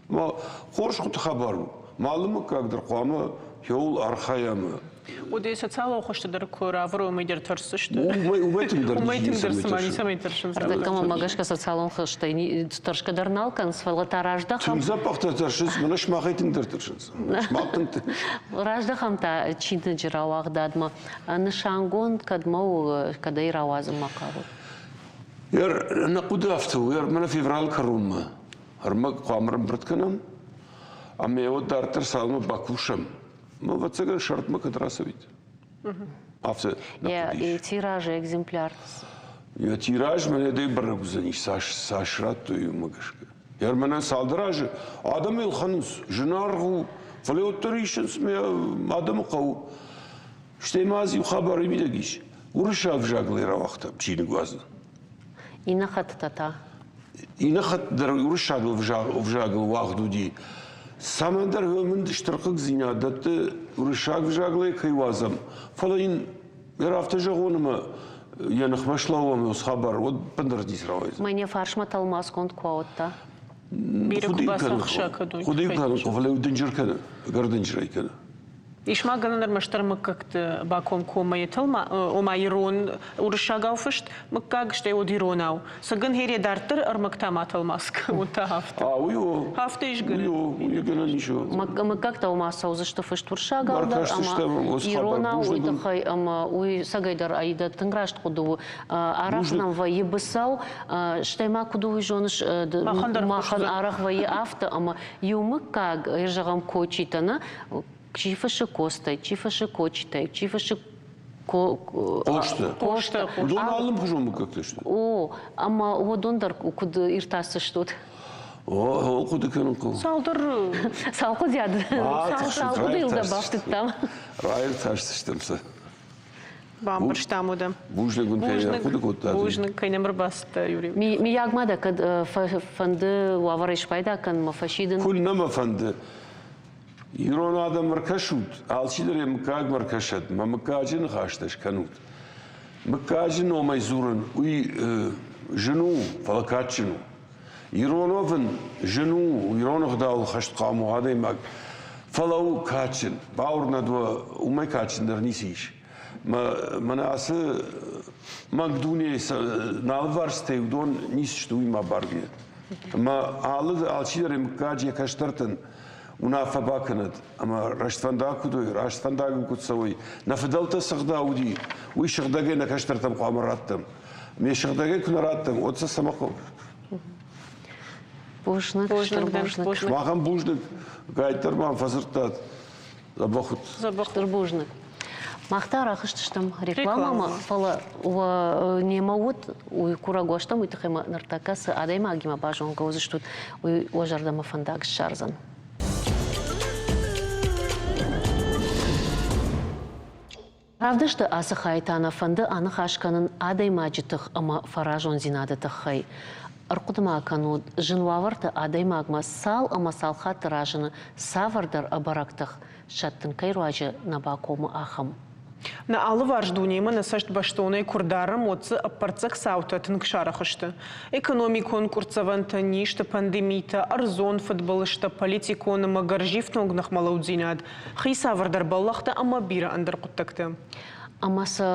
S4: Ма хорз хуыты хабар у. Ма алы мыггаг дӕр хъуамӕ хиуыл архайа ӕмӕ
S2: Уыди социалон хуызты дӕр куы равӕрой, уымӕй дӕр тӕрсдзысты.
S4: Уымӕй тынгдӕр
S2: Уымӕй тынгдӕр цыма ницӕмӕй тӕрсынц.
S1: Ӕртӕккӕмӕ гӕсгӕ социалон хызтӕй тӕрсгӕ дӕр нал кӕнынц, фӕлӕ та раздӕхӕм.
S4: Тынг дзӕбӕхтӕ тӕрсынц, мӕнӕ сымахӕй тынгдӕр тӕрсынц. Сымах тынг
S1: Раздӕхӕм та чиныджы рауагъдадмӕ. Нысангонд кӕдмӕ у, кӕдӕй рауадзынмӕ хъавут?
S4: Нӕ хъуыды афтӕ у, мӕнӕ февралы кӕронмӕ ӕрмӕг хъуамӕ ӕрӕмбырд кӕнӕм ӕмӕ йӕ уӕд дарддӕр цалынмӕ бакусӕм, ӕмӕ ӕвӕццӕгӕн сӕрдмӕ кӕд рацӕуид. Афтӕ нӕ хъуыды ис.
S1: Йӕ тиражы экземпляр.
S4: Йӕ тираж мӕнӕ дӕ бӕрӕг уыдзӕнис, цас, цас радтой, уымӕ гӕсгӕ. Мӕнӕ цалдӕр азы адӕм ӕлхӕнынц, зынаргъ у, фӕлӕ уӕддӕр исынц мӕ адӕмы хъӕуы. Стӕй ма дзы иу хабары мидӕг ис. Уырыссаг ӕвзагыл ӕй рауагъта чиныг уадзын.
S1: Иннӕ хӕттытӕ та?
S4: Иннӕ хатт дӕр уырыссаг ӕвзагыл уагъд уыди. Цӕмӕндӕр мын стыр хъыгдзинад дӕтты, уырыссаг ӕвзагыл ӕй кӕй уадзӕм, фӕлӕ йын йӕ афтӕ зӕгъон ӕмӕ йӕ ныхмӕ слӕууӕм уыцы хабар, уӕд ӕндӕр ницы рауайдзӕн.
S1: Мӕн йӕ фарсмӕ тӕлмацгонд куы ауыдта.
S2: Бирӕ куы бацахса, кӕд уый
S4: Хъуыды кӕнын, фӕлӕ дынджыр кӕны, ӕгӕр дынджырӕй кӕны.
S2: Ис ма гӕнӕн ӕрмӕстдӕр мыггӕгты бакомкоммӕ тӕлма, ома ирон уырыссагау фыст мыггаг, стӕй уӕд иронау. Цӕгӕн хере дарддӕр ӕрмӕгтӕ ма тӕлмац кӕнут афтӕ.
S4: А, уый у.
S2: Афтӕ ис гӕнӕн.
S4: Уый у, уый гӕнӕн ис.
S1: Мыггӕгтӕ ома цӕудзысты фыст уырыссагау дӕр ӕмӕ иронау, уый тыххӕй ӕмӕ уый цӕгӕйдӕр Аидӕ тынг раст хъуыды у. Арӕх нӕм вӕййы быцӕу, стӕй ма куыд у, уый зоныс, махӕн арӕх вӕййы афтӕ, ӕмӕ иу мыггаг, зӕгъӕм, Кочитӕ, нӕ чи фыссы Костӕй, чи фыссы Кочитӕй, чи фыссы
S4: Къоста.
S1: Къоста.
S4: Уыдон алымхуызон мыггӕгтӕ сты.
S1: О, ӕмӕ уыдон дӕр куыд иртасдзыстут?
S4: О, хъуыды кӕнын хъӕуы.
S2: Цалдӕр
S1: Цал хъуыдиады, цал хъуыдыйыл дӕ бафтыдтам?
S4: Раиртасдзыстӕм сӕ.
S2: Бамбӕрстам уыдӕ.
S4: Бузныг уын, кӕй ӕрхъуыды кодтат.
S2: Бузныг, кӕй нӕм ӕрбацыдтӕ, Юрий.
S1: Миййаг ма дӕ кӕд фӕнды уавӕрӕй спайда кӕнынмӕ фӕсидын?
S4: Куыннӕ мӕ фӕнды. Ирон адӕм ӕркӕсут, алчидӕр йӕ мыггагмӕ ӕркӕсӕд, мӕ мыггаджы ныхӕстӕ скӕнут. Мыггаджы номӕй дзурын, уый зын у, фӕлӕ кадджын у. Ирон уӕвын зын у, ирон ӕгъдауыл хӕст хъуамӕ уа адӕймаг, фӕлӕ у кадджын. Бауырнӕд уӕ, уымӕй кадджындӕр ницы ис. Мӕнӕ ацы мӕнг дунейы налвӕрстӕй уыдон ницы сты, уый ма баргӕ. Ӕмӕ алы алчидӕр йӕ мыггаджы йӕ кӕстӕртӕн уынаффӕ бакӕнӕд ӕмӕ рӕствӕндаг куыд уой, раст фӕндагыл куыд цӕуой, нӕ фыдӕлтӕ цы гъдау уыди, уый сыгъдӕгӕй нӕ кӕстӕртӕм хъуамӕ раттӕм. Ме сыгъдӕгӕй куы нӕ раттӕм, уӕд сӕ цӕмӕ хъӕуы?
S1: Бузныг, стыр бузныг.
S4: Махӕн бузныг, гайддӕр мӕм фӕдзырдтат. Дзӕбӕх ут.
S1: Стыр бузныг. Мах та рахызтыстӕм рекламӕмӕ, фӕлӕ немӕ уыд, уый курӕг уастам, уый тыххӕй ма ныртӕккӕ цы адӕймагимӕ базонгӕ уыдзыстут, уый уӕ зӕрдӕмӕ фӕндаг ссардзӕн. Равдысты ацы хайы та нӕ фӕнды аныхас кӕнын адӕймаджы тых ӕмӕ фӕразондзинады тыххӕй. Ӕрхъуыды ма кӕнут, зын уавӕрты адӕймагмӕ цал ӕмӕ цал хатты разыны цавӕрдӕр ӕбӕрӕг тых, сӕттын кӕй руаджы нӕ бакомы, ахӕм.
S2: Нӕ алыварс дунемӕ нӕ цӕст бӕстонӕй куы рдарӕм, уӕд дзы ӕппӕрццӕг цаутӕ тынг сарӕх сты. Экономикон къуырццӕвӕнтӕ, низты пандемитӕ, ӕрдзон фыдбылызтӕ, политикон ӕмӕ гӕрзифтонг ныхмӕлӕуддзинад, хи цавӕрдӕр бӕллӕхтӕ ӕмӕ бирӕ ӕндӕр хъуыддӕгтӕ.
S1: Ӕмӕ сӕ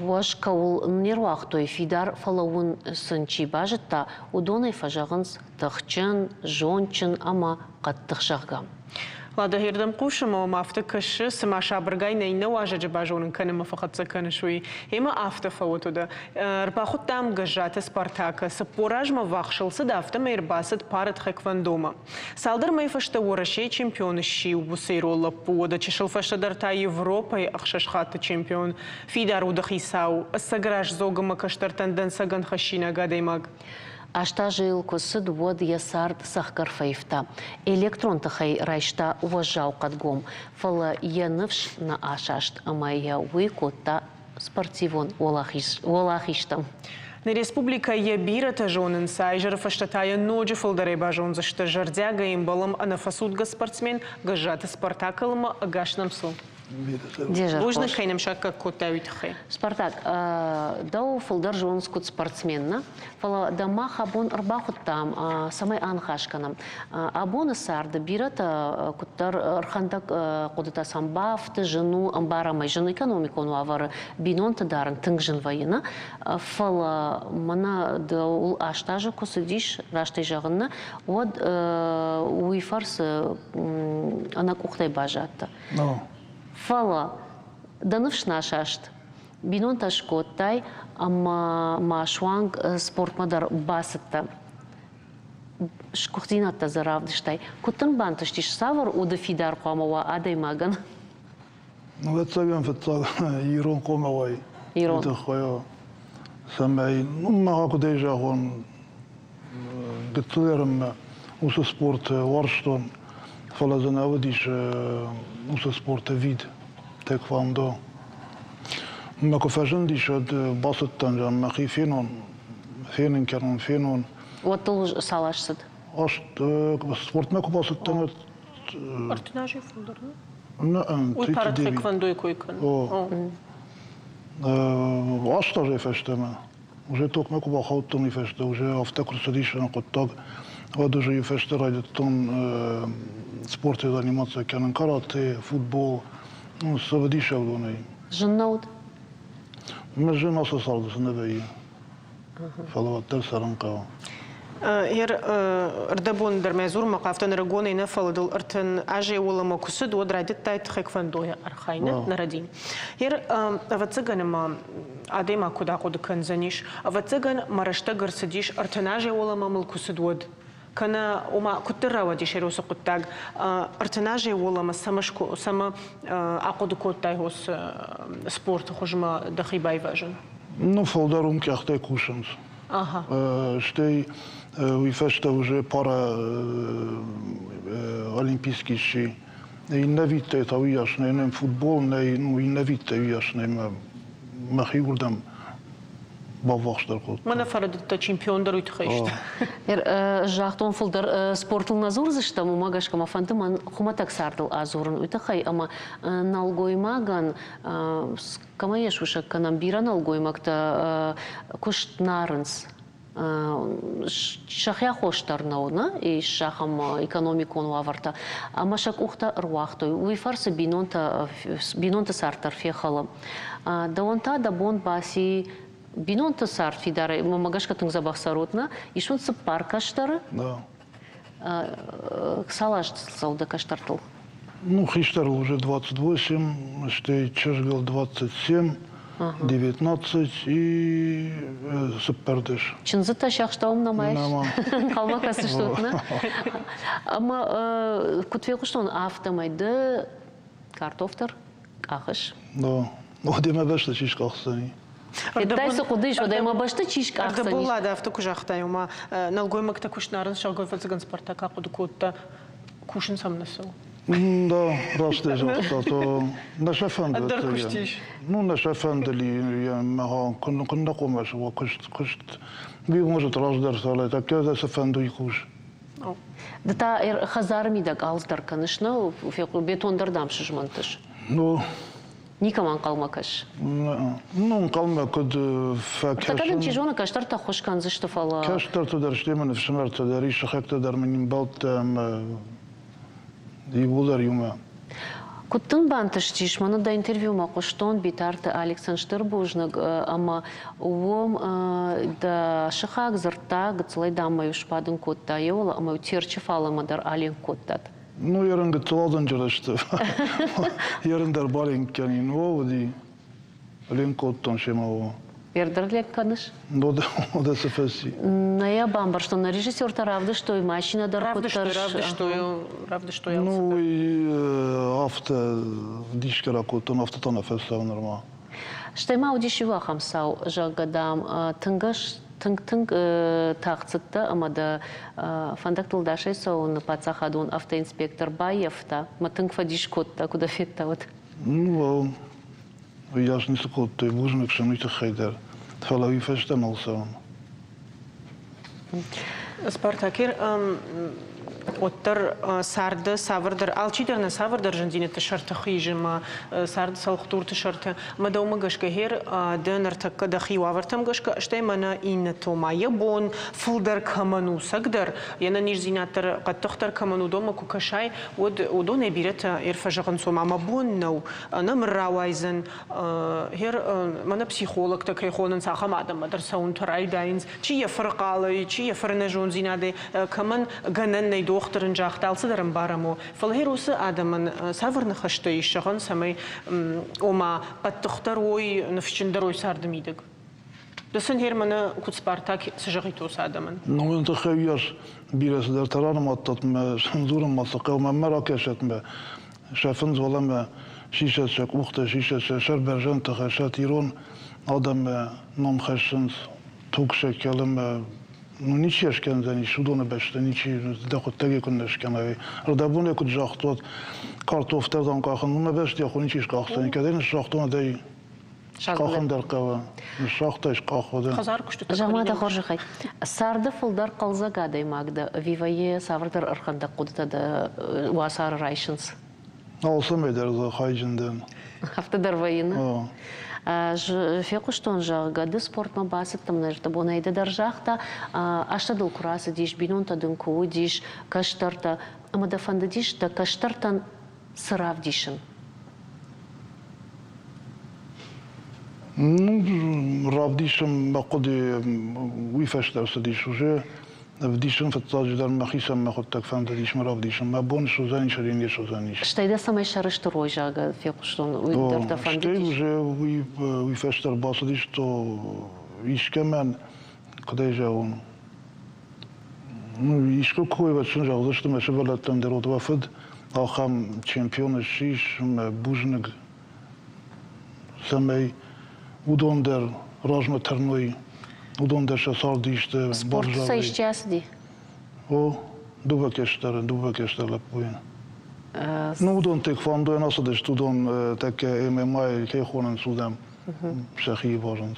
S1: уӕз кӕуыл не руагътой, фидар фӕлӕууын сын чи базыдта, уыдонӕй фӕзӕгъынц тыхджын, зондджын ӕмӕ хъӕддых, зӕгъгӕ.
S2: Ладогердӕм хъусы ӕмӕ мӕм афтӕ кӕсы, цыма сабыргай нӕ иннӕ уазӕджы базонын кӕнынмӕ фӕхӕццӕ кӕныс, уый. Ӕмӕ афтӕ фӕуӕд уӕдӕ. Ӕрбахуыдтам Гӕззаты Спартакы. 40 азмӕ ввахс ыл цыд, афтӕмӕй ӕрбацыд пары тхэквондомӕ. Цалдӕр мӕйы фӕстӕ Уӕрӕсейы чемпион сси уыцы ирон лӕппу, уӕдӕ чысыл фӕстӕдӕр та Европӕйы ӕхсӕз хатты чемпион. Фидар уды хицау, ӕцӕг раздзог ӕмӕ кӕстӕртӕн дӕнцӕгӕн хӕссинаг адӕймаг.
S1: 8 азы йыл куы цыд, уӕд йӕ цард цӕхгӕр фӕивта. Электрон тыхӕй райста уӕззау хъӕдгом, фӕлӕ йӕ ныфс нӕ асаст ӕмӕ йӕ уый кодта спортивон уӕлахизтӕм.
S2: Нӕ республикӕйы йӕ бирӕтӕ зонынц, изӕры фӕстӕ та йӕ ноджы фылдӕрӕй базондзысты. Зӕрдиагӕй ӕмбӕлӕм ӕнӕфӕцудгӕ спортсмен Гӕззаты Спартакыл ӕмӕ ӕгас нӕм цу. Бузныг, кӕй нӕм саккаг кодтай, уый тыххӕй.
S1: Спартак, дӕу фылдӕр зонынц куыд спортсмен, нӕ? Фӕлӕ дӕ мах абон ӕрбахуыдтам, цӕмӕй аныхас кӕнӕм. Абоны царды бирӕтӕ куыддӕр ӕрхӕндӕг хъуыдытӕ сӕм бафты, зын у, ӕмбарӕм ӕй, зын экономикон уавӕры бинонты дарын тынг зын вӕййы, нӕ? Фӕлӕ мӕнӕ дӕуыл 8 азы куы цыдис, раст ӕй зӕгъын, нӕ, уӕд уый фӕрцы ӕнӕкъухтӕй баззадтӕ. Фӕлӕ дӕ ныфс нӕ саст. Бинонтӕ скодтай ӕмӕ ма суанг спортмӕ дӕр бацыдтӕ. Сгуыхтдзинӕдтӕ дзы равдыстай. Куыд дын бантыстис, цавӕр уды фидар хъуамӕ уа адӕймагӕн?
S5: Ӕвӕццӕгӕн, фыццаг ирон хъуамӕ уай.
S1: Ирон.
S5: Тыххӕй, цӕмӕй, ну, мӕ куыдӕй зӕгъон, гыццыл ӕрммӕ уыцы спорт уарзтон, фӕлӕ дзы нӕ уыдис уыцы спорты вид тхэквондо. Мӕ куы фӕзындис, уӕд бацыдтӕн, зӕгъ, мӕхи фенон, фенын кӕнон, фенон.
S1: Уӕд дыл цал аз цыд?
S5: Аст, спортмӕ куы бацыдтӕн, уӕд
S2: Ӕртын азӕй фылдӕр, нӕ? Уый пара тхэквондойы кой кӕны.
S5: 8 азӕй фӕстӕмӕ. Уже токмӕ куы бахаудтон уый фӕстӕ, уже афтӕ куы рцыдис хъуыддаг, уӕд уже фӕстӕ райдыдтон спорты заниматься кӕнын карате, футбол, ну, цы уыдис уыдонӕй.
S1: Зын нӕ уыд?
S5: Мӕ зын ацы царды цы нӕ вӕййы. Фӕлӕ уӕддӕр цӕрын хъӕуы.
S2: Ӕрдӕбон дӕр мӕ дзурынмӕ хъавтӕн ӕрыгонӕй нӕ, фӕлӕ дыл 30 азӕй уӕлӕмӕ куы цыд, уӕд райдыдтай тхэквондойӕ архайын, нӕ рӕдийын. Ӕвӕццӕгӕн ӕмӕ адӕймаг куыд ахъуыды кӕндзӕнис, ӕвӕццӕгӕн мӕ рӕстӕг ӕрцыдис 30 азӕй уӕлӕмӕ мыл куы цыд, уӕд. Кӕнӕ, ома, куыддӕр рауадис уыцы хъуыддаг, 30 азӕй уӕлӕмӕ цӕмӕ ахъуыды кодтай уыцы спорты хуызмӕ дӕхи байвӕзын?
S5: Ну, фылдӕр уым къӕхтӕй кусынц. Стӕй уый фӕстӕ уже пара олимпийский сси. Иннӕ видтӕй та уыйас нӕй, нӕм футбол нӕй, ну, иннӕ видтӕй уыйас нӕй, мӕхи уырдӕм баввахсдӕр кодтон.
S2: Мӕнӕ фӕрӕдыдтӕ чемпион дӕр уый тыххӕй сты.
S1: Загътон, фылдӕр спортыл нӕ дзурдзыстӕм, уымӕ гӕсгӕ мӕ фӕнды мӕн хуымӕтӕг цардыл адзурын уый тыххӕй, ӕмӕ нӕлгоймагӕн кӕмӕ йӕ сусӕг кӕнӕм, бирӕ нӕлгоймӕгтӕ куыст нарынц. Сӕхи аххос дӕр нӕу, нӕ ис ахӕм экономикон уавӕртӕ, ӕмӕ сӕ къухтӕ ӕруагътой. Уый фӕрцы бинонтӕ, бинонты цард дӕр фехӕлы. Дӕуӕн та дӕ бон баци бинонты цард фидарӕй, мӕнмӕ гӕсгӕ тынг дзӕбӕх цӕрут, нӕ? Ис уын цыппар кӕстӕры.
S5: Да.
S1: Цал азы цӕуы дӕ кӕстӕртыл?
S5: Ну, хистӕрыл уже 28, стӕй чызгыл 27, 19 и 14.
S1: Чындзытӕ сӕхстӕуым нӕма ис? Ӕнхъӕлмӕ кӕсыстут, нӕ? Ӕмӕ куыд фехъуыстон, афтӕмӕй ды картоф дӕр къахыс?
S5: Да. Уӕдӕ мӕ бӕсты чи скъахдзӕни?
S1: Федтай, цы хъуыды ис, уӕдӕ мӕ бӕсты чи скъахдзӕнис?
S2: Ӕрдӕболлад афтӕ куы загътай, ома нӕлгоймӕгтӕ куыст нарынц, сӕлгойфӕцӕгӕн Спартак ахъуыды кодта, кусын сӕм нӕ цӕуы.
S5: Да, раст загъта, то нӕ сӕ фӕнды.
S2: Ӕндӕр куыст ис.
S5: Ну, нӕ сӕ фӕнды куыннӕ хъомӕ уа куыст, куыст. Уый может раздӕр салӕ, так дӕ цы фӕнды, уый кус.
S1: Ды та хӕдзары мидӕг алцыдӕр кӕныс, нӕ? Бетон дӕр дам сызмӕнтыс.
S5: Ну,
S1: Никӕмӕ ӕнхъӕлмӕ кӕс.
S5: Ну, ӕнхъӕлмӕ куыд фӕкӕсын.
S1: Кӕд ын, чи зоны, кӕстӕртӕ ххуыс кӕндзысты, фӕлӕ...
S5: Кӕстӕртӕ дӕр сты мӕ ӕфсымӕртӕ дӕр, ис сыхӕгтӕ дӕр мын ӕмбӕлттӕ ӕмӕ иууылдӕр иумӕ.
S1: Куыд дын бантыстис? Мӕнӕ дӕ интервьюмӕ хъуыстон Битарты Алексӕн стыр бузныг ӕмӕ уым дӕ сыхаг дзырдта, гыццылӕй дам мӕ-иу сбадын кодта еуыл ӕмӕ-иу Терчы фалӕмӕ дӕр аленк кодтат.
S5: Ну, ерын гыццыл адӕнджыр сты. Ерын дӕр баленк кӕнин. О, уыди. Ленк кодтон семӕ, о.
S1: Ердӕр ленк кӕныс?
S5: Уӕдӕ цы фӕци?
S1: Нӕ йӕ бамбӕрстон. Нӕ режиссертӕ равдыстой, машинӕ дӕр куыддӕр...
S2: Равдыстой, равдыстой
S5: Ну, уый афтӕ дисгӕ ракодтон, афтӕ та нӕ фӕцӕуы нырма.
S1: Стӕй ма уыдис иу ахӕм цау, зӕгъгӕ, дам, тынг тынг-тынг тагъд цыдтӕ ӕмӕ дӕ фӕндӕгтыл дӕсӕй цӕуыны паддзахадон автоинспектор баййӕфта мӕ тынг фӕдис кодта, куы дӕ федта, уӕд.
S5: Ну, уыйас ницы кодтой, бузныг сын уый тыххӕй дӕр, фӕлӕ уый фӕстӕ нал цӕуын.
S2: Спартакер, уӕддӕр царды цавӕрдӕр, алчидӕр нӕ цавӕрдӕр зындзинӕдты сӕрты хизы мӕ царды цӕлхдурты сӕрты. Мӕ дӕумӕ гӕсгӕ хер дӕ ныртӕккӕ дӕхи уавӕртӕм гӕсгӕ, стӕй мӕнӕ иннӕ ма йӕ бон фылдӕр кӕмӕн у цӕгдӕр, йе нӕниздзинад дӕр хъӕддыхдӕр кӕмӕн уыдонмӕ куы кӕсай, уӕд уыдонӕй бирӕтӕ ӕрфӕзӕгъынц, ома мӕ бон нӕу, ӕнӕ мыр рауайдзӕн, хер мӕнӕ психологтӕ кӕй хонынц, ахӕм адӕммӕ дӕр цӕуынтӕ райдайынц, чи йӕ фырхъалӕй, чи йӕ фырнӕзондзинадӕй, кӕмӕн гӕнӕн нӕй, дохтыр ын загъта, алцыдӕр ӕмбарӕм у. Фӕлӕ хер уыцы адӕмӕн цавӕр ныхӕстӕ ис зӕгъӕн, цӕмӕй ома хъӕддыхдӕр уой, ныфсджындӕр уой царды мидӕг? Ды сын хер мӕнӕ куыд Спартак цы зӕгъит уыцы адӕмӕн?
S5: Ну, уый тыххӕй уыйас бирӕ цыдӕртӕ ранымадтат мӕ сын дзурын ма цы хъӕуы, мӕнмӕ ракӕсӕт мӕ сӕ фындз уӕлӕмӕ сисӕт сӕ къухтӕ, сисӕт сӕ сӕр бӕрзӕндты хӕссӕт ирон адӕммӕ ном хӕссынц, туг сӕ кӕлы мӕ ну ничи скӕндзӕнис уыдоны бӕсты, ничи дӕ хъуыддагӕй куыннӕ скӕнай. Рдӕбонӕй куыд загътон, картофтӕ дам къахын, мӕ бӕсты йӕ ничи скъахдзӕни, кӕд ӕй ныссагътон, уӕд ӕй скъахын дӕр хъӕуы. Ныссагътай, скъах уӕдӕ.
S2: Хӕдзар куыстытӕ
S1: Зӕгъ-ма дӕ хорзӕхӕй, царды фылдӕр хъӕлдзӕг адӕймаг дӕ ӕви вӕййы цавӕрдӕр ӕрхӕндӕг хъуыдытӕ дӕ уацары райсынц?
S5: Алцӕмӕй дӕр дзы хайджын дӕн.
S1: Афтӕ дӕр вӕййы, нӕ? Фехъуыстон, зӕгъгӕ, ды спортмӕ бацыдтӕ ӕртӕбонӕй ды дӕр загъта, азтӕ дыл куы рацыдис, бинонтӕ дын куы уыдис, кӕстӕртӕ, ӕмӕ дӕ фӕндыдис дӕ кӕстӕртӕн цы равдисын?
S5: Ну, равдисын мӕ хъуыды уый фӕстӕ ӕрцыдис уже. Ӕвдисын фыццаджыдӕр мӕхицӕн мӕхуыдтӕг фӕндыдис мӕ равдисын. Мӕ бон суыдзӕнис ӕви не суыдзӕнис.
S1: Стӕй дӕ цӕмӕй сӕрыстыр уой, зӕгъгӕ, фехъуыстон, уый дӕр дӕ фӕндыдис?
S5: Стӕй уже уый фӕстӕ ӕрбацыдис, то искӕмӕн, куыд ӕй зӕгъон, ну, искуы кой уӕд сын зӕгъдзысты мӕ сывӕллӕттӕн дӕр, уӕд уӕ фыд ахӕм чемпион ссис ӕмӕ бузныг, цӕмӕй уыдон дӕр размӕ тырной, уыдон дӕр сӕ царды исты
S1: Спорт сӕ исчи ацыди?
S5: О, дыууӕ кӕстӕры, дыууӕ кӕстӕр лӕппуйы. Ну, уыдон тхэквондойӕн ацыдысты, уыдон тӕккӕ ММА-йы кӕй хонынц, уыдӕм сӕхи ивазынц.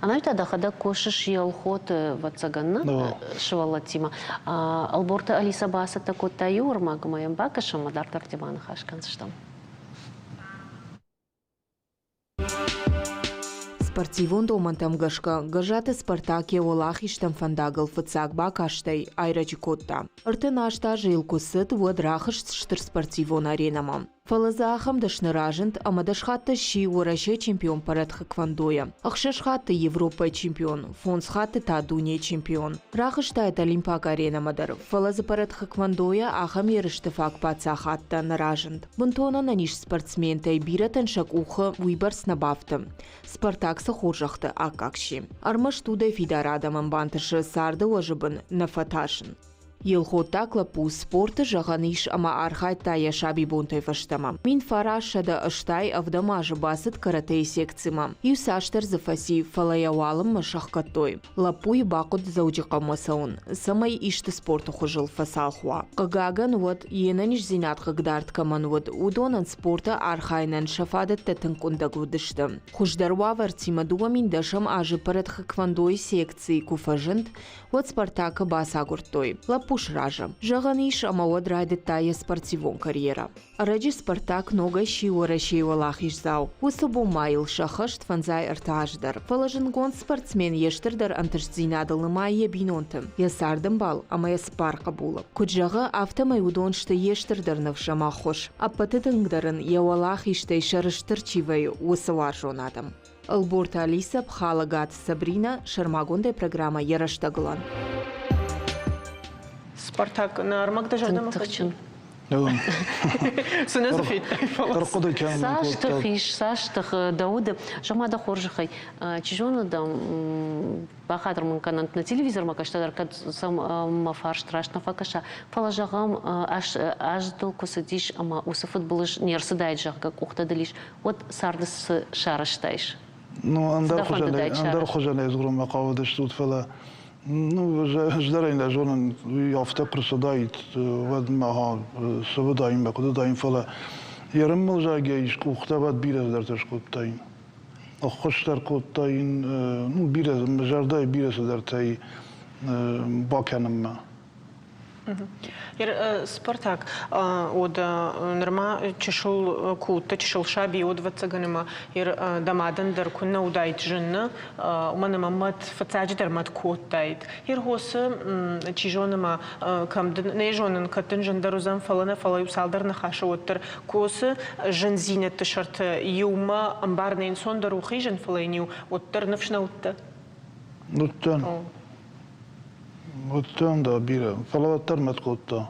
S1: Ӕнӕуи та дӕхӕдӕг кусыс Елхоты, ӕвӕццӕгӕн, нӕ сывӕллӕттимӕ. Ӕлборты Алисӕ бацӕттӕ кодта иу ӕрмӕг ӕмӕ йӕм бакӕсӕм ӕмӕ дарддӕр темӕ ныхас кӕндзыстӕм.
S6: Спортивон домӕнтӕм гӕсгӕ Гӕззаты Спартак йӕ уӕлахизтӕм фӕндагыл фыццаг бакастӕй айрӕджы кодта. 38 азы йыл куы цыд, уӕд рахызт стыр спортивон аренӕмӕ. Фӕлӕ дзы ахӕм дӕсны разынд, ӕмӕ дӕс хатты сси Уӕрӕсейы чемпион по тхэквондойӕ, ӕхсӕз хатты Европӕйы чемпион, фондз хатты та дунейы чемпион. Рахызтаид Олимпаг аренӕмӕ дӕр, фӕлӕ дзы паратхэквондойӕ ахӕм ерысты фаг паддзахадтӕ нӕ разынд. Бынтон ӕнӕниз спортсментӕй бирӕтӕн сӕ къухы уыйбӕрц нӕ бафты. Спартак цы хорзӕхты аккаг сси. Ӕрмӕст удӕй фидар адӕмӕн бантысы царды уӕзы бын нӕ фӕтасын. Елхоттаг лӕппу спорты зӕгъӕн ис ӕмӕ архайдта йӕ сабибонтӕй фӕстӕмӕ. 1987 азы бацыд каратэйы секцимӕ. Иу цасдӕр дзы фӕци, фӕлӕ йӕ уалынмӕ сӕхгӕдтой. Лӕппуйы бахъуыд Дзӕуджыхъӕумӕ цӕуын, цӕмӕй исты спорты хуызыл фӕцалх уа. Хъыгагӕн, уӕд йе нӕниздзинад хъыгдард кӕмӕн уыд, уыдонӕн спорты архайынӕн сӕ фадӕттӕ тынг къуындӕг уыдысты. Хуыздӕр уавӕртимӕ 2010 азы паратхэквондойы секцийы куы фӕзынд, уӕд Спартакы бацагуырдтой. Лӕппу сразы. Зӕгъӕн ис, ӕмӕ уӕд райдыдта йӕ спортивон карьерӕ. Ӕрӕджы Спартак ногӕй сси Уӕрӕсейы уӕлахиздзау. Уыцы бон ма йыл сӕххӕст фӕндзай ӕртӕ азы дӕр. Фӕлӕ зындгонд спортсмен йе стырдӕр ӕнтыстдзинадыл нымайы йӕ бинонты, йӕ цардӕмбал ӕмӕ йӕ цыппар хъӕбулы. Куыд зӕгъы, афтӕмӕй уыдон сты йе стырдӕр ныфс ӕмӕ ӕххуыс. Ӕппӕты тынгдӕр ын йӕ уӕлахизтӕй сӕрыстыр чи вӕййы, уыцы уарзон адӕм. Ӕлборты Алисӕ, Пхалӕгаты Сабринӕ, сӕрмагондӕй программӕ «Йӕ рӕстӕгылӕн».
S2: Спартак, нӕ ӕрмӕг дӕ зӕрдӕмӕ
S1: Тыхджын.
S2: Цы нӕ дзы федтай, фӕлӕ.
S5: Ӕрхъуыды кӕнын
S1: Цас тых ис, цас тых дӕ уды. Зӕгъ-ма дӕ хорзӕхӕй, чи зоны дӕм бахатыр мын кӕнӕнт нӕ телевизормӕ кӕстӕ дӕр, кӕд сӕм мӕ фарст раст нӕ фӕкӕса, фӕлӕ зӕгъӕм, аз дыл куы цыдис ӕмӕ уыцы фыдбылыз не рцыдаид, зӕгъгӕ, къухтӕ дыл ис, уӕд царды цы сарӕзтаис?
S5: Ну, ӕндӕр хуызӕнӕй, ӕндӕр хуызӕнӕй дзурынмӕ хъавыдыстут, фӕлӕ ну, ӕз дӕр ӕй нӕ зонын, уый афтӕ куы рцыдаид, уӕд мӕ цы уыдаин, мӕ куыд уыдаин, фӕлӕ ерын мыл зайгӕ ис къухтӕ, уӕд бирӕ цыдӕртӕ скодтаин. Ӕххуыс дӕр кодтаин, ну, бирӕ, мӕ зӕрдӕйы бирӕ цыдӕртӕй бакӕнынмӕ.
S2: Спартак, уӕд нырма чысыл куы уыдтӕ, чысыл саби, уӕд, ӕвӕццӕгӕн, ӕмӕ дӕ мадӕн дӕр куыннӕ уыдаид зын, уымӕн ӕмӕ мӕт, фыццаджыдӕр мӕт кодтаид. Иргъосы, чи зоны ма, кӕм дын, нӕ зонын, кӕд дын зындӕр уыдзӕн, фӕлӕ нӕ, фӕлӕ иу цалдӕр ныхасы уӕддӕр косы зындзинӕдты сӕрты иумӕ ӕмбарын ӕнцондӕр у хизын, фӕлӕ йын-иу уӕддӕр ныфс нӕ уыдтӕ.
S5: Уыдтӕн. Уыдтӕн да бирӕ, фӕлӕ уӕддӕр мӕт кодта.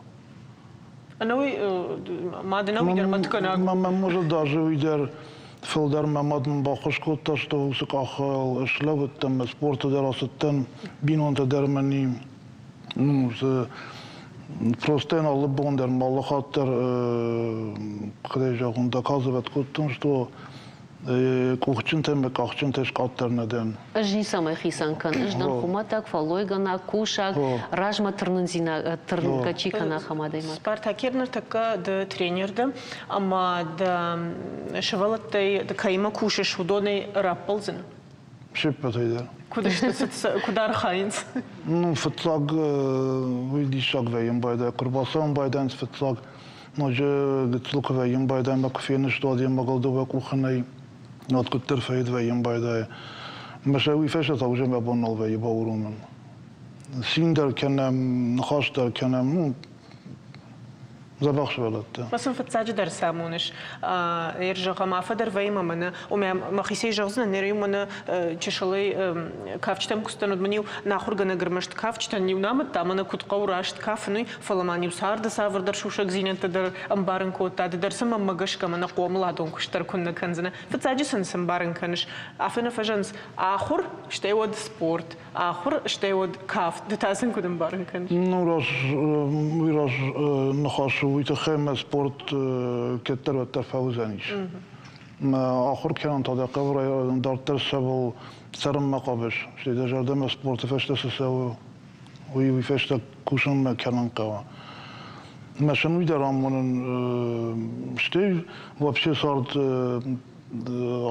S2: Ӕнӕуый мад ӕнӕуый дӕр мӕт кӕнаг.
S5: Мӕ может даже уый дӕр фылдӕр мӕ мад мын баххуыс кодта, что уыцы къахыл слӕууыдтӕн, мӕ спорты дӕр ацыдтӕн, бинонтӕ дӕр мӕ ни. Ну, просто алы бон дӕр, алы хатт дӕр, куыдӕй зӕгъон, доказывать кодтон, что къухджынтӕ ӕмӕ къахджынтӕ скъаддӕр нӕ дӕн.
S1: Ӕз ницӕмӕй хицӕн кӕнын. Ӕз дӕн хуымӕтӕг, фӕллойгӕнӕг, кусӕг, размӕ тырнындзинад тырнгӕ чи кӕна, ахӕм адӕймаг.
S2: Спартакер ныртӕккӕ ды тренер дӕ ӕмӕ дӕ сывӕллӕттӕй ды кӕимӕ кусыс, уыдонӕй раппӕлдзынӕ?
S5: Се ппӕтӕй дӕр.
S2: Куыд сты, куыд архайынц?
S5: Ну, фыццаг уый диссаг вӕййын байдайы. Куы рбацӕуын байдайынц фыццаг, ноджы гыццыл куы вӕййын байдайы ӕмӕ куы феныс, уӕд йӕ мӕгыл дыууӕ къухы нӕй, уӕд куыддӕр фӕйд вӕййын байдайы. Ӕмӕ сӕ уый фӕстӕ та уже мӕ бон нал вӕййы бауромын. Цин дӕр кӕнӕм, ныхас дӕр кӕнӕм, ну, дзӕбӕх сывӕллӕттӕ.
S2: Ма сын фыццаджыдӕр цы амоныс? Ӕр зӕгъӕм, афӕ дӕр вӕййы мӕ мӕнӕ, омӕ мӕхицӕй зӕгъдзынӕн, ныр-иу мӕнӕ чысылӕй кафджытӕм куы цыдтӕн, уӕд мын-иу нӕ ахуыргӕнӕг ӕрмӕст кафджытӕн-иу нӕ амыдта, мӕнӕ куыд хъӕуы раст кафын, уый, фӕлӕ ма-иу царды цавӕрдӕр сусӕгдзинӕдтӕ дӕр ӕмбарын кодта, ды дӕр сын мӕнмӕ гӕсгӕ мӕнӕ хъомыладон куыст дӕр куыннӕ кӕндзынӕ. Фыццаджы сын цы ӕмбарын кӕныс? Афтӕ нӕ фӕзӕгъынц, ахуыр, стӕй уӕд спорт, ахуыр, стӕй уӕд кафт. Ды та сын куыд ӕмбарын кӕныс?
S5: Ну, раз, уый раз ныхасы уый тыххӕй мӕ спорт кӕддӕр-уӕддӕр фӕуыдзӕнис. Мӕ ахуыр кӕнын та дӕ хъӕуы дарддӕр цӕуыл цӕрынмӕ хъавыс, стӕй дӕ зӕрдӕмӕ спорты фӕстӕ цы цӕуы, уый уый фӕстӕ кусынмӕ кӕнын хъӕуы. Мӕ сын уый дӕр амонын, стӕй вообще цард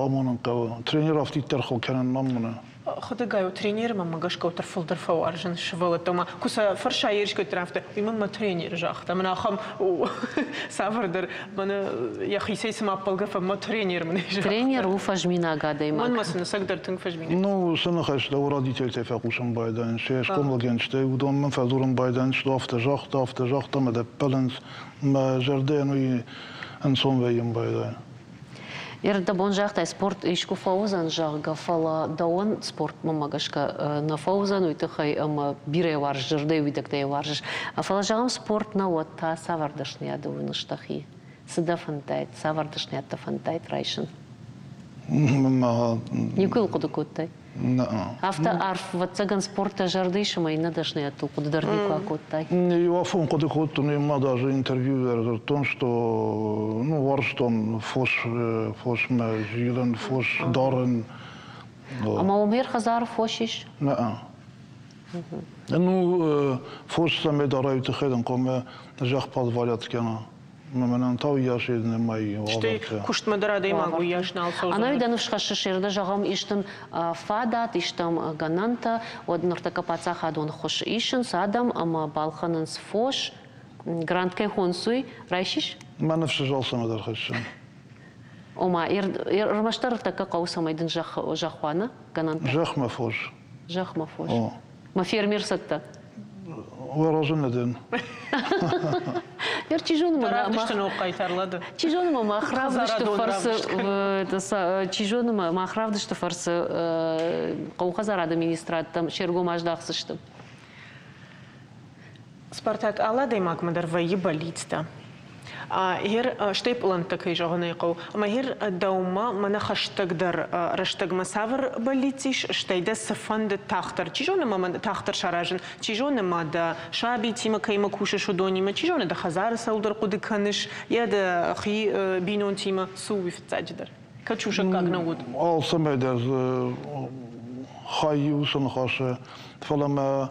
S5: амонын хъӕуы. Тренер афтиддӕр хыл кӕнын ма амоны.
S2: Худӕгай у тренер мӕ гӕсгӕ уӕддӕр фылдӕр фӕуарзын сывӕллӕттӕ. Ма куы сӕ фӕрса ерысгӕдтӕ афтӕ, уый мын мӕ тренер загъта. Мӕн ахӕм цавӕрдӕр мӕнӕ йӕхицӕй цыма ӕппӕлгӕ фӕ мӕ тренер мын загъта.
S1: Тренер у фӕзминаг адӕймаг.
S2: Мӕнмӕ сын ӕцӕгдӕр тынг фӕзминаг.
S5: Ну, цы ныхӕстӕ у родительтӕй фӕхъусын байдайынц, се схъомылгӕнджытӕй, уыдон мын фӕдзурын байдайынц, что афтӕ загъта, афтӕ загъта, мӕ дӕ ппӕлынц. Мӕ зӕрдӕйӕн уый ӕнцон вӕййын байдайы.
S1: Ӕрдӕбон загътай, спорт искуы фӕуыдзӕн, зӕгъгӕ, фӕлӕ дӕуӕн спортмӕ гӕсгӕ нӕ фӕуыдзӕн, уый тыххӕй ӕмӕ бирӕ уарзыс, зӕрдӕйы уидӕгтӕ йӕ уарзыс. Фӕлӕ зӕгъӕм, спорт нӕ, уӕд та цавӕр дӕсныйады уыныс дӕхи? Цы дӕ фӕндтаид, цавӕр дӕсныйад дӕ фӕндтаид райсын? Никуы йыл хъуыды кодтай? Афтӕ арф, ӕвӕццӕгӕн, спорт дӕ зӕрды ис ӕмӕ иннӕ дӕсныйӕдтыл хъуыды дӕр никуы акодтай.
S5: Иу афон хъуыды кодтон, ма даже интервью дӕр дзырдтон, что ну, уарзтон фос, фосмӕ зилын, фос дарын.
S1: Ӕмӕ уым хӕдзары фос ис?
S5: Нӕ. Ну, фос цӕмӕй дарай, тыххӕй дын хъуамӕ зӕхх позволять кӕна. Мӕнӕн та уыйас нымайы
S2: Стӕй куыстмӕ дӕр адӕймаг уыйас нал цӕудзӕн.
S1: Ӕнӕуи дӕ ныфс хӕссыс, зӕрдӕ зӕгъӕм, истын фадат, истӕм гӕнӕнтӕ, уӕд ныртӕккӕ паддзахадон ххуыс исынц адӕм ӕмӕ балхӕнынц фос. Грант кӕй хонсуй, райсис?
S5: Мӕ ныфс ӕз алцӕмӕ дӕр хӕссын.
S1: Ома, ӕрмӕстдӕр ӕртӕккӕ хъӕуы, цӕмӕй дын зӕхх уа, нӕ? Гӕнӕнтӕ?
S5: Зӕхмӕ фос.
S1: Зӕхмӕ фос. Мӕ фермер цӕттӕ.
S5: Уӕ разы нӕ дӕн.
S1: Ер, чи зоны, ма
S2: Равдысты ног хъайтар Лада.
S1: Чи зоны, ма мах равдысты фӕрцы, чи зоны, ма мах равдысты фӕрцы хъӕухӕдзарады министрадтӕм се ргом аздахдзысты.
S2: Спартак алы адӕймагмӕ дӕр вӕййы бӕллицтӕ. Гъер стӕй пълӕнттӕ кӕй зӕгъын ӕй хъӕуы. Ӕмӕ гъер дӕумӕ мӕнӕ хӕстӕгдӕр рӕстӕгмӕ цавӕр бӕллиц ис, стӕй дӕ цы фӕнды тагъддӕр, чи зоны ма мӕн тагъддӕр саразын, чи зоны ма дӕ сабитимӕ кӕимӕ кусыс, уыдонимӕ, чи зоны дӕ хӕдзары цӕуылдӕр хъуыды кӕныс, йӕ дӕхи бинонтимӕ, цы у уый фыццаджыдӕр? Кӕд сусӕггаг нӕ уыд?
S5: Алцӕмӕй дӕр дзы хай и уыцы ныхасы, фӕлӕ мӕ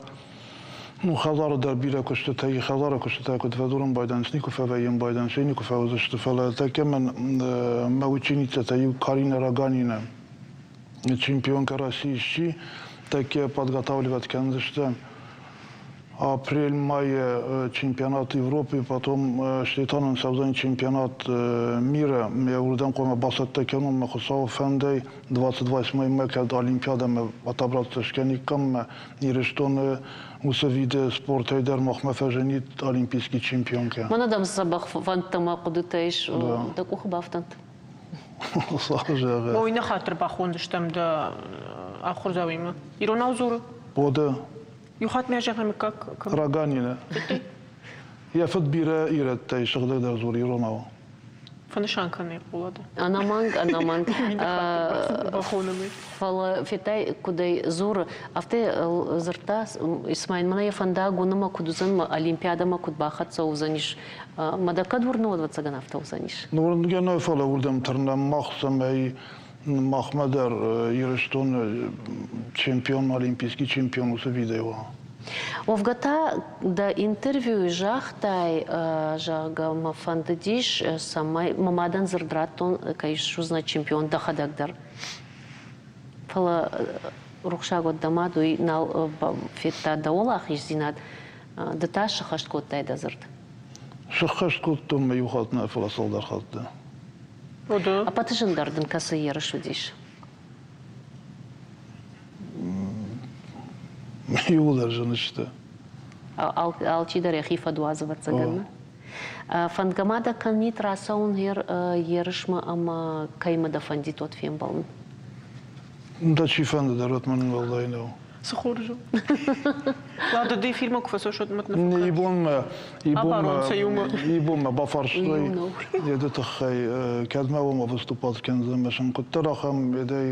S5: ну, хӕдзары дӕр бирӕ куыстытӕ и, хӕдзары куыстытӕ куыд фӕдзурын байдайынц, никуы фӕвӕййын байдайынц, никуы фӕуыдзысты, фӕлӕ тӕккӕ мӕн мӕ ученицӕтӕ иу Карина Роганина, чемпионка России сси, тӕккӕ подготавливать кӕндзысты апрель-мае чемпионат Европы, потом Штетанӕн цӕудзӕн чемпионат мира. Мӕ уырдӕм хъуамӕ бацӕттӕ кӕнон мӕ Хуыцауы фӕндӕй 28 мӕ кӕд Олимпиадӕмӕ отобраться скӕниккам мӕ Ирыстоны уыцы виды спортӕй дӕр махмӕ фӕзынид олимпийский чемпионкӕ.
S1: Мӕнӕ дӕм дзӕбӕх фӕндтӕ мӕ хъуыдытӕ ис, дӕ къухы бафтӕнт.
S2: Ой, нӕ хатыр бахондзыстӕм дӕ ахуырдзауимӕ. Иронау дзуры?
S5: Ода.
S2: Иу хатт мӕ зӕгъӕм мыггаг
S5: Роганина. Йӕ фыд бирӕ ирӕттӕй сыгъдӕгдӕр дзуры иронау.
S2: Фӕнысан кӕны хъулады.
S1: Ӕнӕмӕнг, ӕнӕмӕнг. Фӕлӕ федтай, куыдӕй дзуры, афтӕ дзырдта, Исмаил мӕнӕ йӕ фӕндаг уыны мӕ куыд уыдзӕн, мӕ Олимпиадӕмӕ куыд бахӕццӕ уыдзӕнис. Мӕ дӕ кӕд уырны, уӕд ӕвӕццӕгӕн афтӕ уыдзӕнис.
S5: Уырнгӕ нӕ, фӕлӕ уырдӕм тырнӕм мах, цӕмӕй махмӕ дӕр Ирыстоны чемпион, олимпийский чемпион уыцы видӕй уа.
S1: Уӕвгӕ та дӕ интервьюйы загътай, зӕгъгӕ, мӕ фӕндыдис, цӕмӕй мӕ мадӕн дзырд радтон, кӕй суыдзынӕ чемпион дӕхӕдӕг дӕр. Фӕлӕ рухсаг уӕд дӕ мад, уый нал федта дӕ уӕлахиздзинад, ды та сыххӕст кодтай дӕ дзырд.
S5: Сыххӕст кодтон мӕ иу хатт нӕ, фӕлӕ цалдӕр хатты.
S1: Ӕппӕты зындӕр дын кӕцы ерыс уыдис?
S5: Иууылдӕр зын сты.
S1: Алчидӕр йӕхи фӕдуадзы, ӕвӕццӕгӕн. Фӕндгӕ ма дӕ кӕнид рацӕуын ерысмӕ ӕмӕ кӕимӕ дӕ фӕндид уӕд фембӕлын?
S5: Дӕ чи фӕнды дӕр, уӕд мӕн уӕлдай нӕу.
S2: Цы хорз у. Ладо, ды эфирмӕ куы фӕцӕуыс, уӕд
S5: Ибонмӕ, ибонмӕ бафарстой еды тыххӕй, кӕдмӕ уымӕ выступать кӕндзӕн, ӕмӕ сын куыддӕр ахӕм едӕй,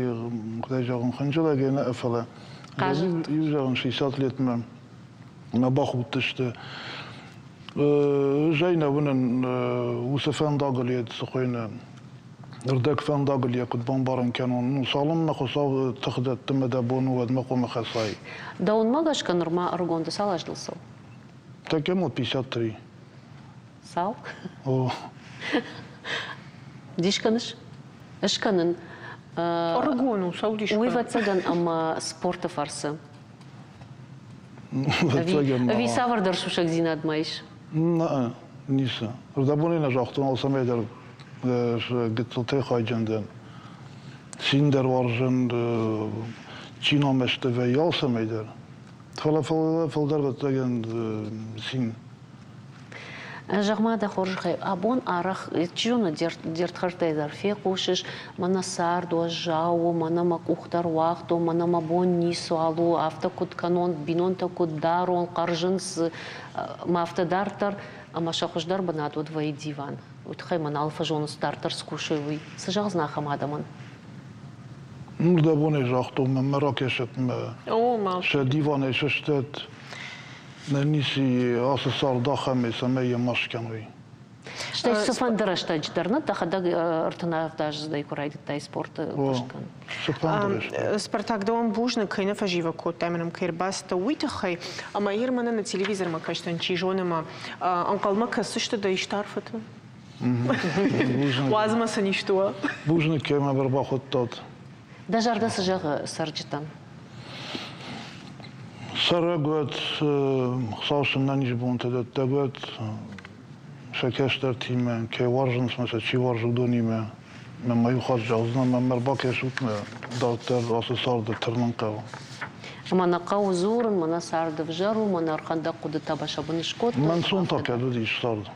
S5: куыдӕй зӕгъын, хынджылӕгӕй нӕ, фӕлӕ иу зӕгъын, 60 летмӕ мӕ бахудтысты. Ӕз ӕй нӕ уынын, уыцы фӕндагыл йед цы хуыйны, Ӕрдӕг фӕндагыл йӕ куыд бамбарын кӕнон, ну, цалынмӕ Хуыцау тых дӕтты мӕ дӕ бон у, уӕдмӕ хъуамӕ хӕцай.
S1: Дӕуӕнмӕ гӕсгӕ нырма ӕрыгон ды цал аздыл цӕуы?
S5: Такому вот 53.
S1: Цал?
S5: О.
S1: Дис кӕныс? Ӕз кӕнын.
S2: Ӕрыгон у, цӕу дис
S1: Уый ӕвӕццӕгӕн ӕмӕ спорты фӕрцы. Ӕви цавӕрдӕр сусӕгдзинад ма ис?
S5: Нӕ, ницы. Рдӕбонӕй нӕ загътон алцӕмӕй дӕр гыццылтӕй хайджын дӕн. Цин дӕр уарзын, чи намӕсты вӕййы алцӕмӕй дӕр. Фӕлӕ фылдӕр ӕвӕццӕгӕн цин.
S1: Зӕгъ-ма, дӕ хорзӕхӕй, абон арӕх, чи зоны, де рдхӕрдтӕй дӕр фехъусыс, мӕнӕ цард уӕззау у, мӕнӕ мӕ къух дӕр уагъд у, мӕнӕ мӕ бон ницуал у, афтӕ куыд кӕнон, бинонтӕ куыд дарон, хъӕрзынц мӕ афтӕ дарддӕр, ӕмӕ сӕ хуыздӕр бынат уӕд вӕййы диван. Уый тыххӕй мӕ нал фӕзонынц, дарддӕр цы кусой, уый. Цы зӕгъдзынӕ ахӕм адӕмӕн?
S5: Нур дӕ бонӕй загътон, мӕнмӕ ракӕсӕт мӕ сӕ диванӕй сыстӕд, нӕ ници ацы цард ахӕм ӕй, цӕмӕй йӕ ма скӕной.
S1: Стӕй цыфӕнды рӕстӕджы дӕр нӕ дӕхӕдӕг 37 аздзыдӕй куы райдыдтай спорты куыст кӕнын.
S2: Спартак, дӕуӕн бузныг, кӕй нӕ фӕзивӕг кодтай мӕнӕм кӕй ӕрбацыдтӕ, уый тыххӕй. Ӕмӕ ир мӕнӕ нӕ телевизормӕ кӕсдзӕн, чи зоны ма ӕнхъӕлмӕ кӕсдзысты дӕ исты арфӕты. Уадз мӕ сын исты уа.
S5: Бузныг, кӕй мӕ ӕрбахуыдтат.
S1: Дӕ зӕрдӕ цы зӕгъы цӕрджытӕн?
S5: Цӕрӕг уӕд, Хуыцау сын нӕнизбонтӕ дӕттӕг уӕд, сӕ кӕстӕртимӕ, кӕй уарзынц мӕ сӕ чи уарзы, уыдонимӕ. Мӕ ма иу хатт зӕгъдзынӕн, мӕ ма ӕрбакӕсут мӕ дарддӕр ацы царды тырнын хъӕуы.
S1: Ӕмӕ нӕ хъӕуы дзурын, мӕнӕ цард ӕвзӕр у, мӕнӕ ӕрхӕндӕг хъуыдытӕ сӕ бын скодтой.
S5: Мӕн сон та кӕд уыдис цард?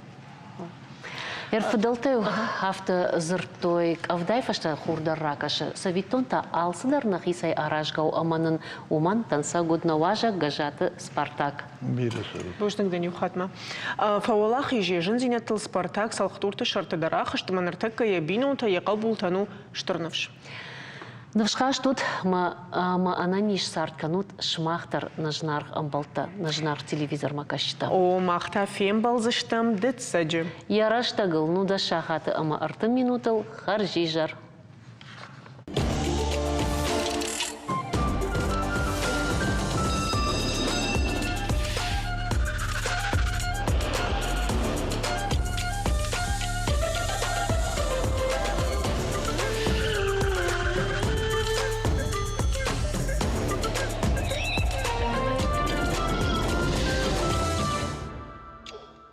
S1: Ӕрфыдӕлтӕ-иу афтӕ дзырдтой, къӕвдайы фӕстӕ хур дӕр ракӕсы. Цӕвиттон та алцыдӕр нӕхицӕй аразгӕ у ӕмӕ нын уымӕн дӕнцӕг уыд нӕ уазӕг Гӕззаты Спартак.
S5: Бирӕ цӕрут.
S2: Бузныг дын иу хатт ма. Фӕуӕлахиз йӕ зындзинӕдтыл Спартак цӕлхдурты сӕрты дӕр ахызт ӕмӕ ныртӕккӕ йӕ бинонтӕ, йӕ хъӕбултӕн у стыр ныфс.
S1: Ныфсхаст ут ӕмӕ ӕнӕниз цард кӕнут сымах дӕр, нӕ зынаргъ ӕмбӕлттӕ, нӕ зынаргъ телевизормӕ кӕсджытӕ.
S2: О, мах та фембӕлдзыстӕм дыццӕджы.
S1: Йӕ рӕстӕгыл 19 сахаты ӕмӕ 30 минутыл хӕрзизӕр.